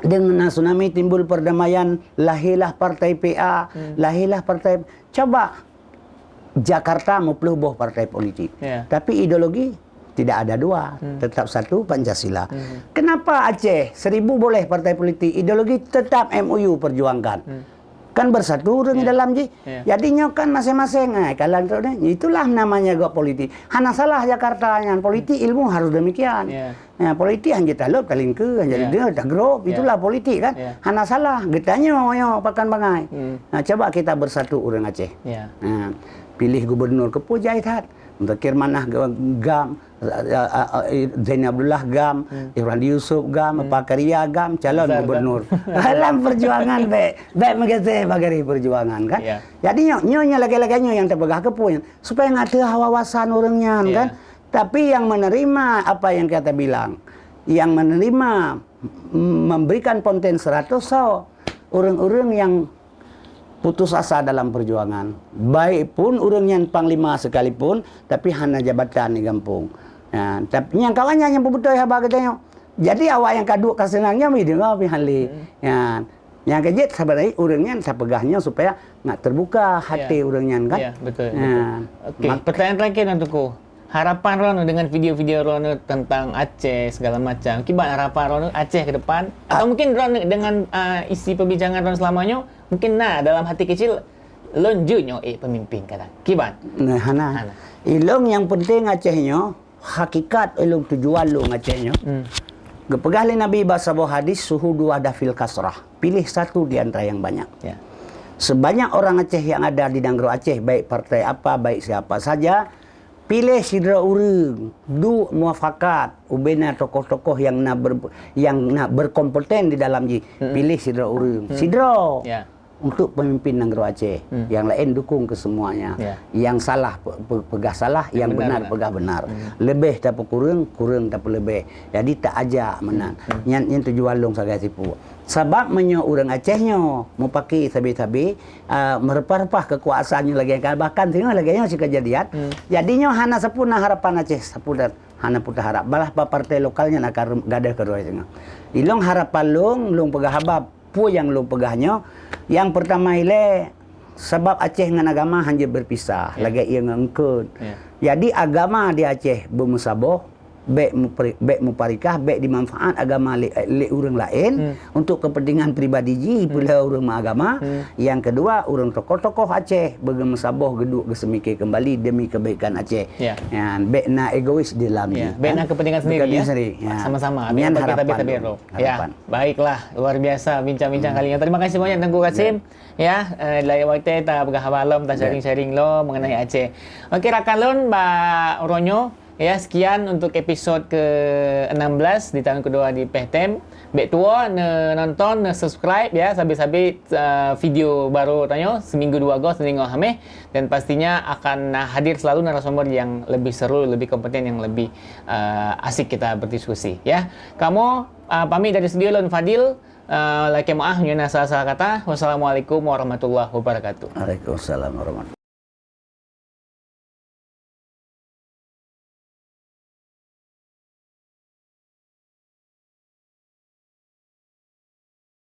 Deungon na tsunami timbul perdamaian, lahirlah partai P A, Hmm. lahirlah partai, coba Jakarta meuploh boh partai politik. Ya. Tapi ideologi tidak ada dua, Hmm. tetap satu Pancasila. Hmm. Kenapa Aceh seribu boleh partai politik, ideologi tetap M O U perjuangkan? Hmm. Kan bersatu ureuëng Ya. dalam jih. Ya. Jadi nyoe kan masing-masing, eh, kalan tu ni. Itulah namanya gok politik. Hana salah Jakarta nyan. Politik ilmu harus demikian. Ya. Ya, politik hanya talop, talingke, hanya Ya. dia, tagrop. Ya. Itulah politik kan. Ya. Hana salah. Geutanyoe nyoe pakan bangai. Hmm. Nah, coba kita bersatu ureuëng Aceh. Ya. Nah, pilih gubernur keu peue jai that. Muzakir Manaf GAM, Zaini Abdullah GAM, Hmm. Irwandi Yusuf GAM, Hmm. Pak Karia GAM, calon Azhar gubernur. GAM. Dalam perjuangan bék, bék meugaséh bak garéh perjuangan kan. Ya. Jadi nyoe, nyoe, nyoe lagée-lagée nyoe nyang tapeugah keu peue nyan, supaya ngat teuh wawasan ureuëng nyan Ya. kan. Tapi yang menerima apa yang kita bilang, yang menerima, mm, memberikan konten seratus so, ureuëng-ureuëng yang putus asa dalam perjuangan. Baik pun ureuëng nyan panglima sekalipun, tapi hana jabatan di gampông. Ya, tapi nyang kawan nyan nyang peubeutôi haba geutanyoe. Jadi awak nyang ka duek ka seunang nyan meudeungoe pih hán lé. Hmm. Ya. Nyang keujeuet saban ureuëng nyan tapeugah nyoe supaya ngat terbuka hati Ya. ureuëng nyan kan. Ya, betul, Ya. betul. Okey, Mak- pertanyaan terakhir, Tuan Tuku. Harapan droeneuh dengan video-video droeneuh tentang Aceh segala macam. Kiban harapan droeneuh Aceh ke depan? Atau Ah. mungkin droeneuh dengan, ah, isi perbincangan droeneuh selama nyoe, mungkin na dalam hati kecil, "Lôn jeuet nyoe ék pemimpin kadang." Kiban? Nah, hana. Hana. Ilôn nyang penting Aceh nyoe, hakikat ilôn tujuan lôn Aceh nyoe. Hmm. Geupeugah lé Nabi bak saboh hadis, "Suhudu wahdah fil kasrah." Pilih satu di antara yang banyak. Ya. Sebanyak orang Aceh yang ada di nanggroe Aceh, baik partai apa, baik siapa saja, Piléh sidroe ureuëng, duek mufakat, ubena tokoh-tokoh nyang na ber-, nyang na berkompeten di dalam jih. Hmm. Piléh sidroe ureuëng. Hmm. Sidroe. Ya. Untuk pemimpin nanggroe Aceh. Hmm. Yang laén dukung ke semuanya. Ya. Yang salah pe-, pe-, peugah salah, Yang yang benar, benar benar. peugah benar. Hmm. Lebih tapeukureueng, kureueng tapeuleubeh. Jadi tak ajak meunan. Hmm. Hmm. Nyan, nyan tujuan lôn sagai sipue. Sabab meunyoe ureuëng Aceh nyoe mupake sabe-sabe, ah, meureupah-reupah keukuasaan nyoe lagée nyan, bahkan singoh lagée nyoe sikeujadian. Hmm. Jadi nyoe hana sapeue na harapan Aceh, sapeue dan hana peue taharap. Balah pa partai lokal nyan akan rem-, gadôh keudroe singoh. Ilôn harapan lôn, lôn peugah haba, peue nyang lôn peugah nyoe, nyang peurtama ilée, sabab Aceh ngon agama hanjeuet beupisah, Ya. lagée ié ngon eungkôt. Ya. Jadi agama di Aceh beumeusaboh, bék muperi-, bék muparikah, bék dimanfaat agama lé, lé ureuëng laén Hmm. untuk kepentingan pribadi jih, Hmm. peuleueh ureuëng meuagama. Hmm. Yang kedua, ureuëng tokoh-tokoh Aceh beugeumeusaboh geuduek geuseumike keumbali demi kebaikan Aceh. Ya. Ya, bék na egois di dalam Ya, jih, bék kan? na kepentingan sendiri, Kepentingan ya. sendiri, ya. Sama-sama, Nyan bék bagi harapan tabir-tabir lôn, tu. Ya, harapan. Baiklah, luar biasa bincang-bincang Ya. kali ini. Terima kasih banyak Teungku Kasim. Ya. Ya, eh, lain waktu ta peugah haba lom, ta Ya. sharing-sharing lom mengenai Ya. Aceh. Okey, rakan lôn, bak uroe nyoe, Ya, sekian untuk episod ke enam belas di tahun kedua di Peh Tem. Bék tuwo ne nonton, ne subscribe ya, sabe-sabe, eh, video baru tanyoe seminggu dua go, Senin ngon Hameh. Dan pastinya akan, eh, hadir selalu narasumber yang lebih seru, lebih kompeten, yang lebih, eh, asik kita berdiskusi ya. Kamoe, eh, pamit dari studio lôn Fadil, eh, lakée meu'ah meunyoe na salah-salah kata. Wassalamualaikum warahmatullahi wabarakatuh. Waalaikumsalam warahmatullahi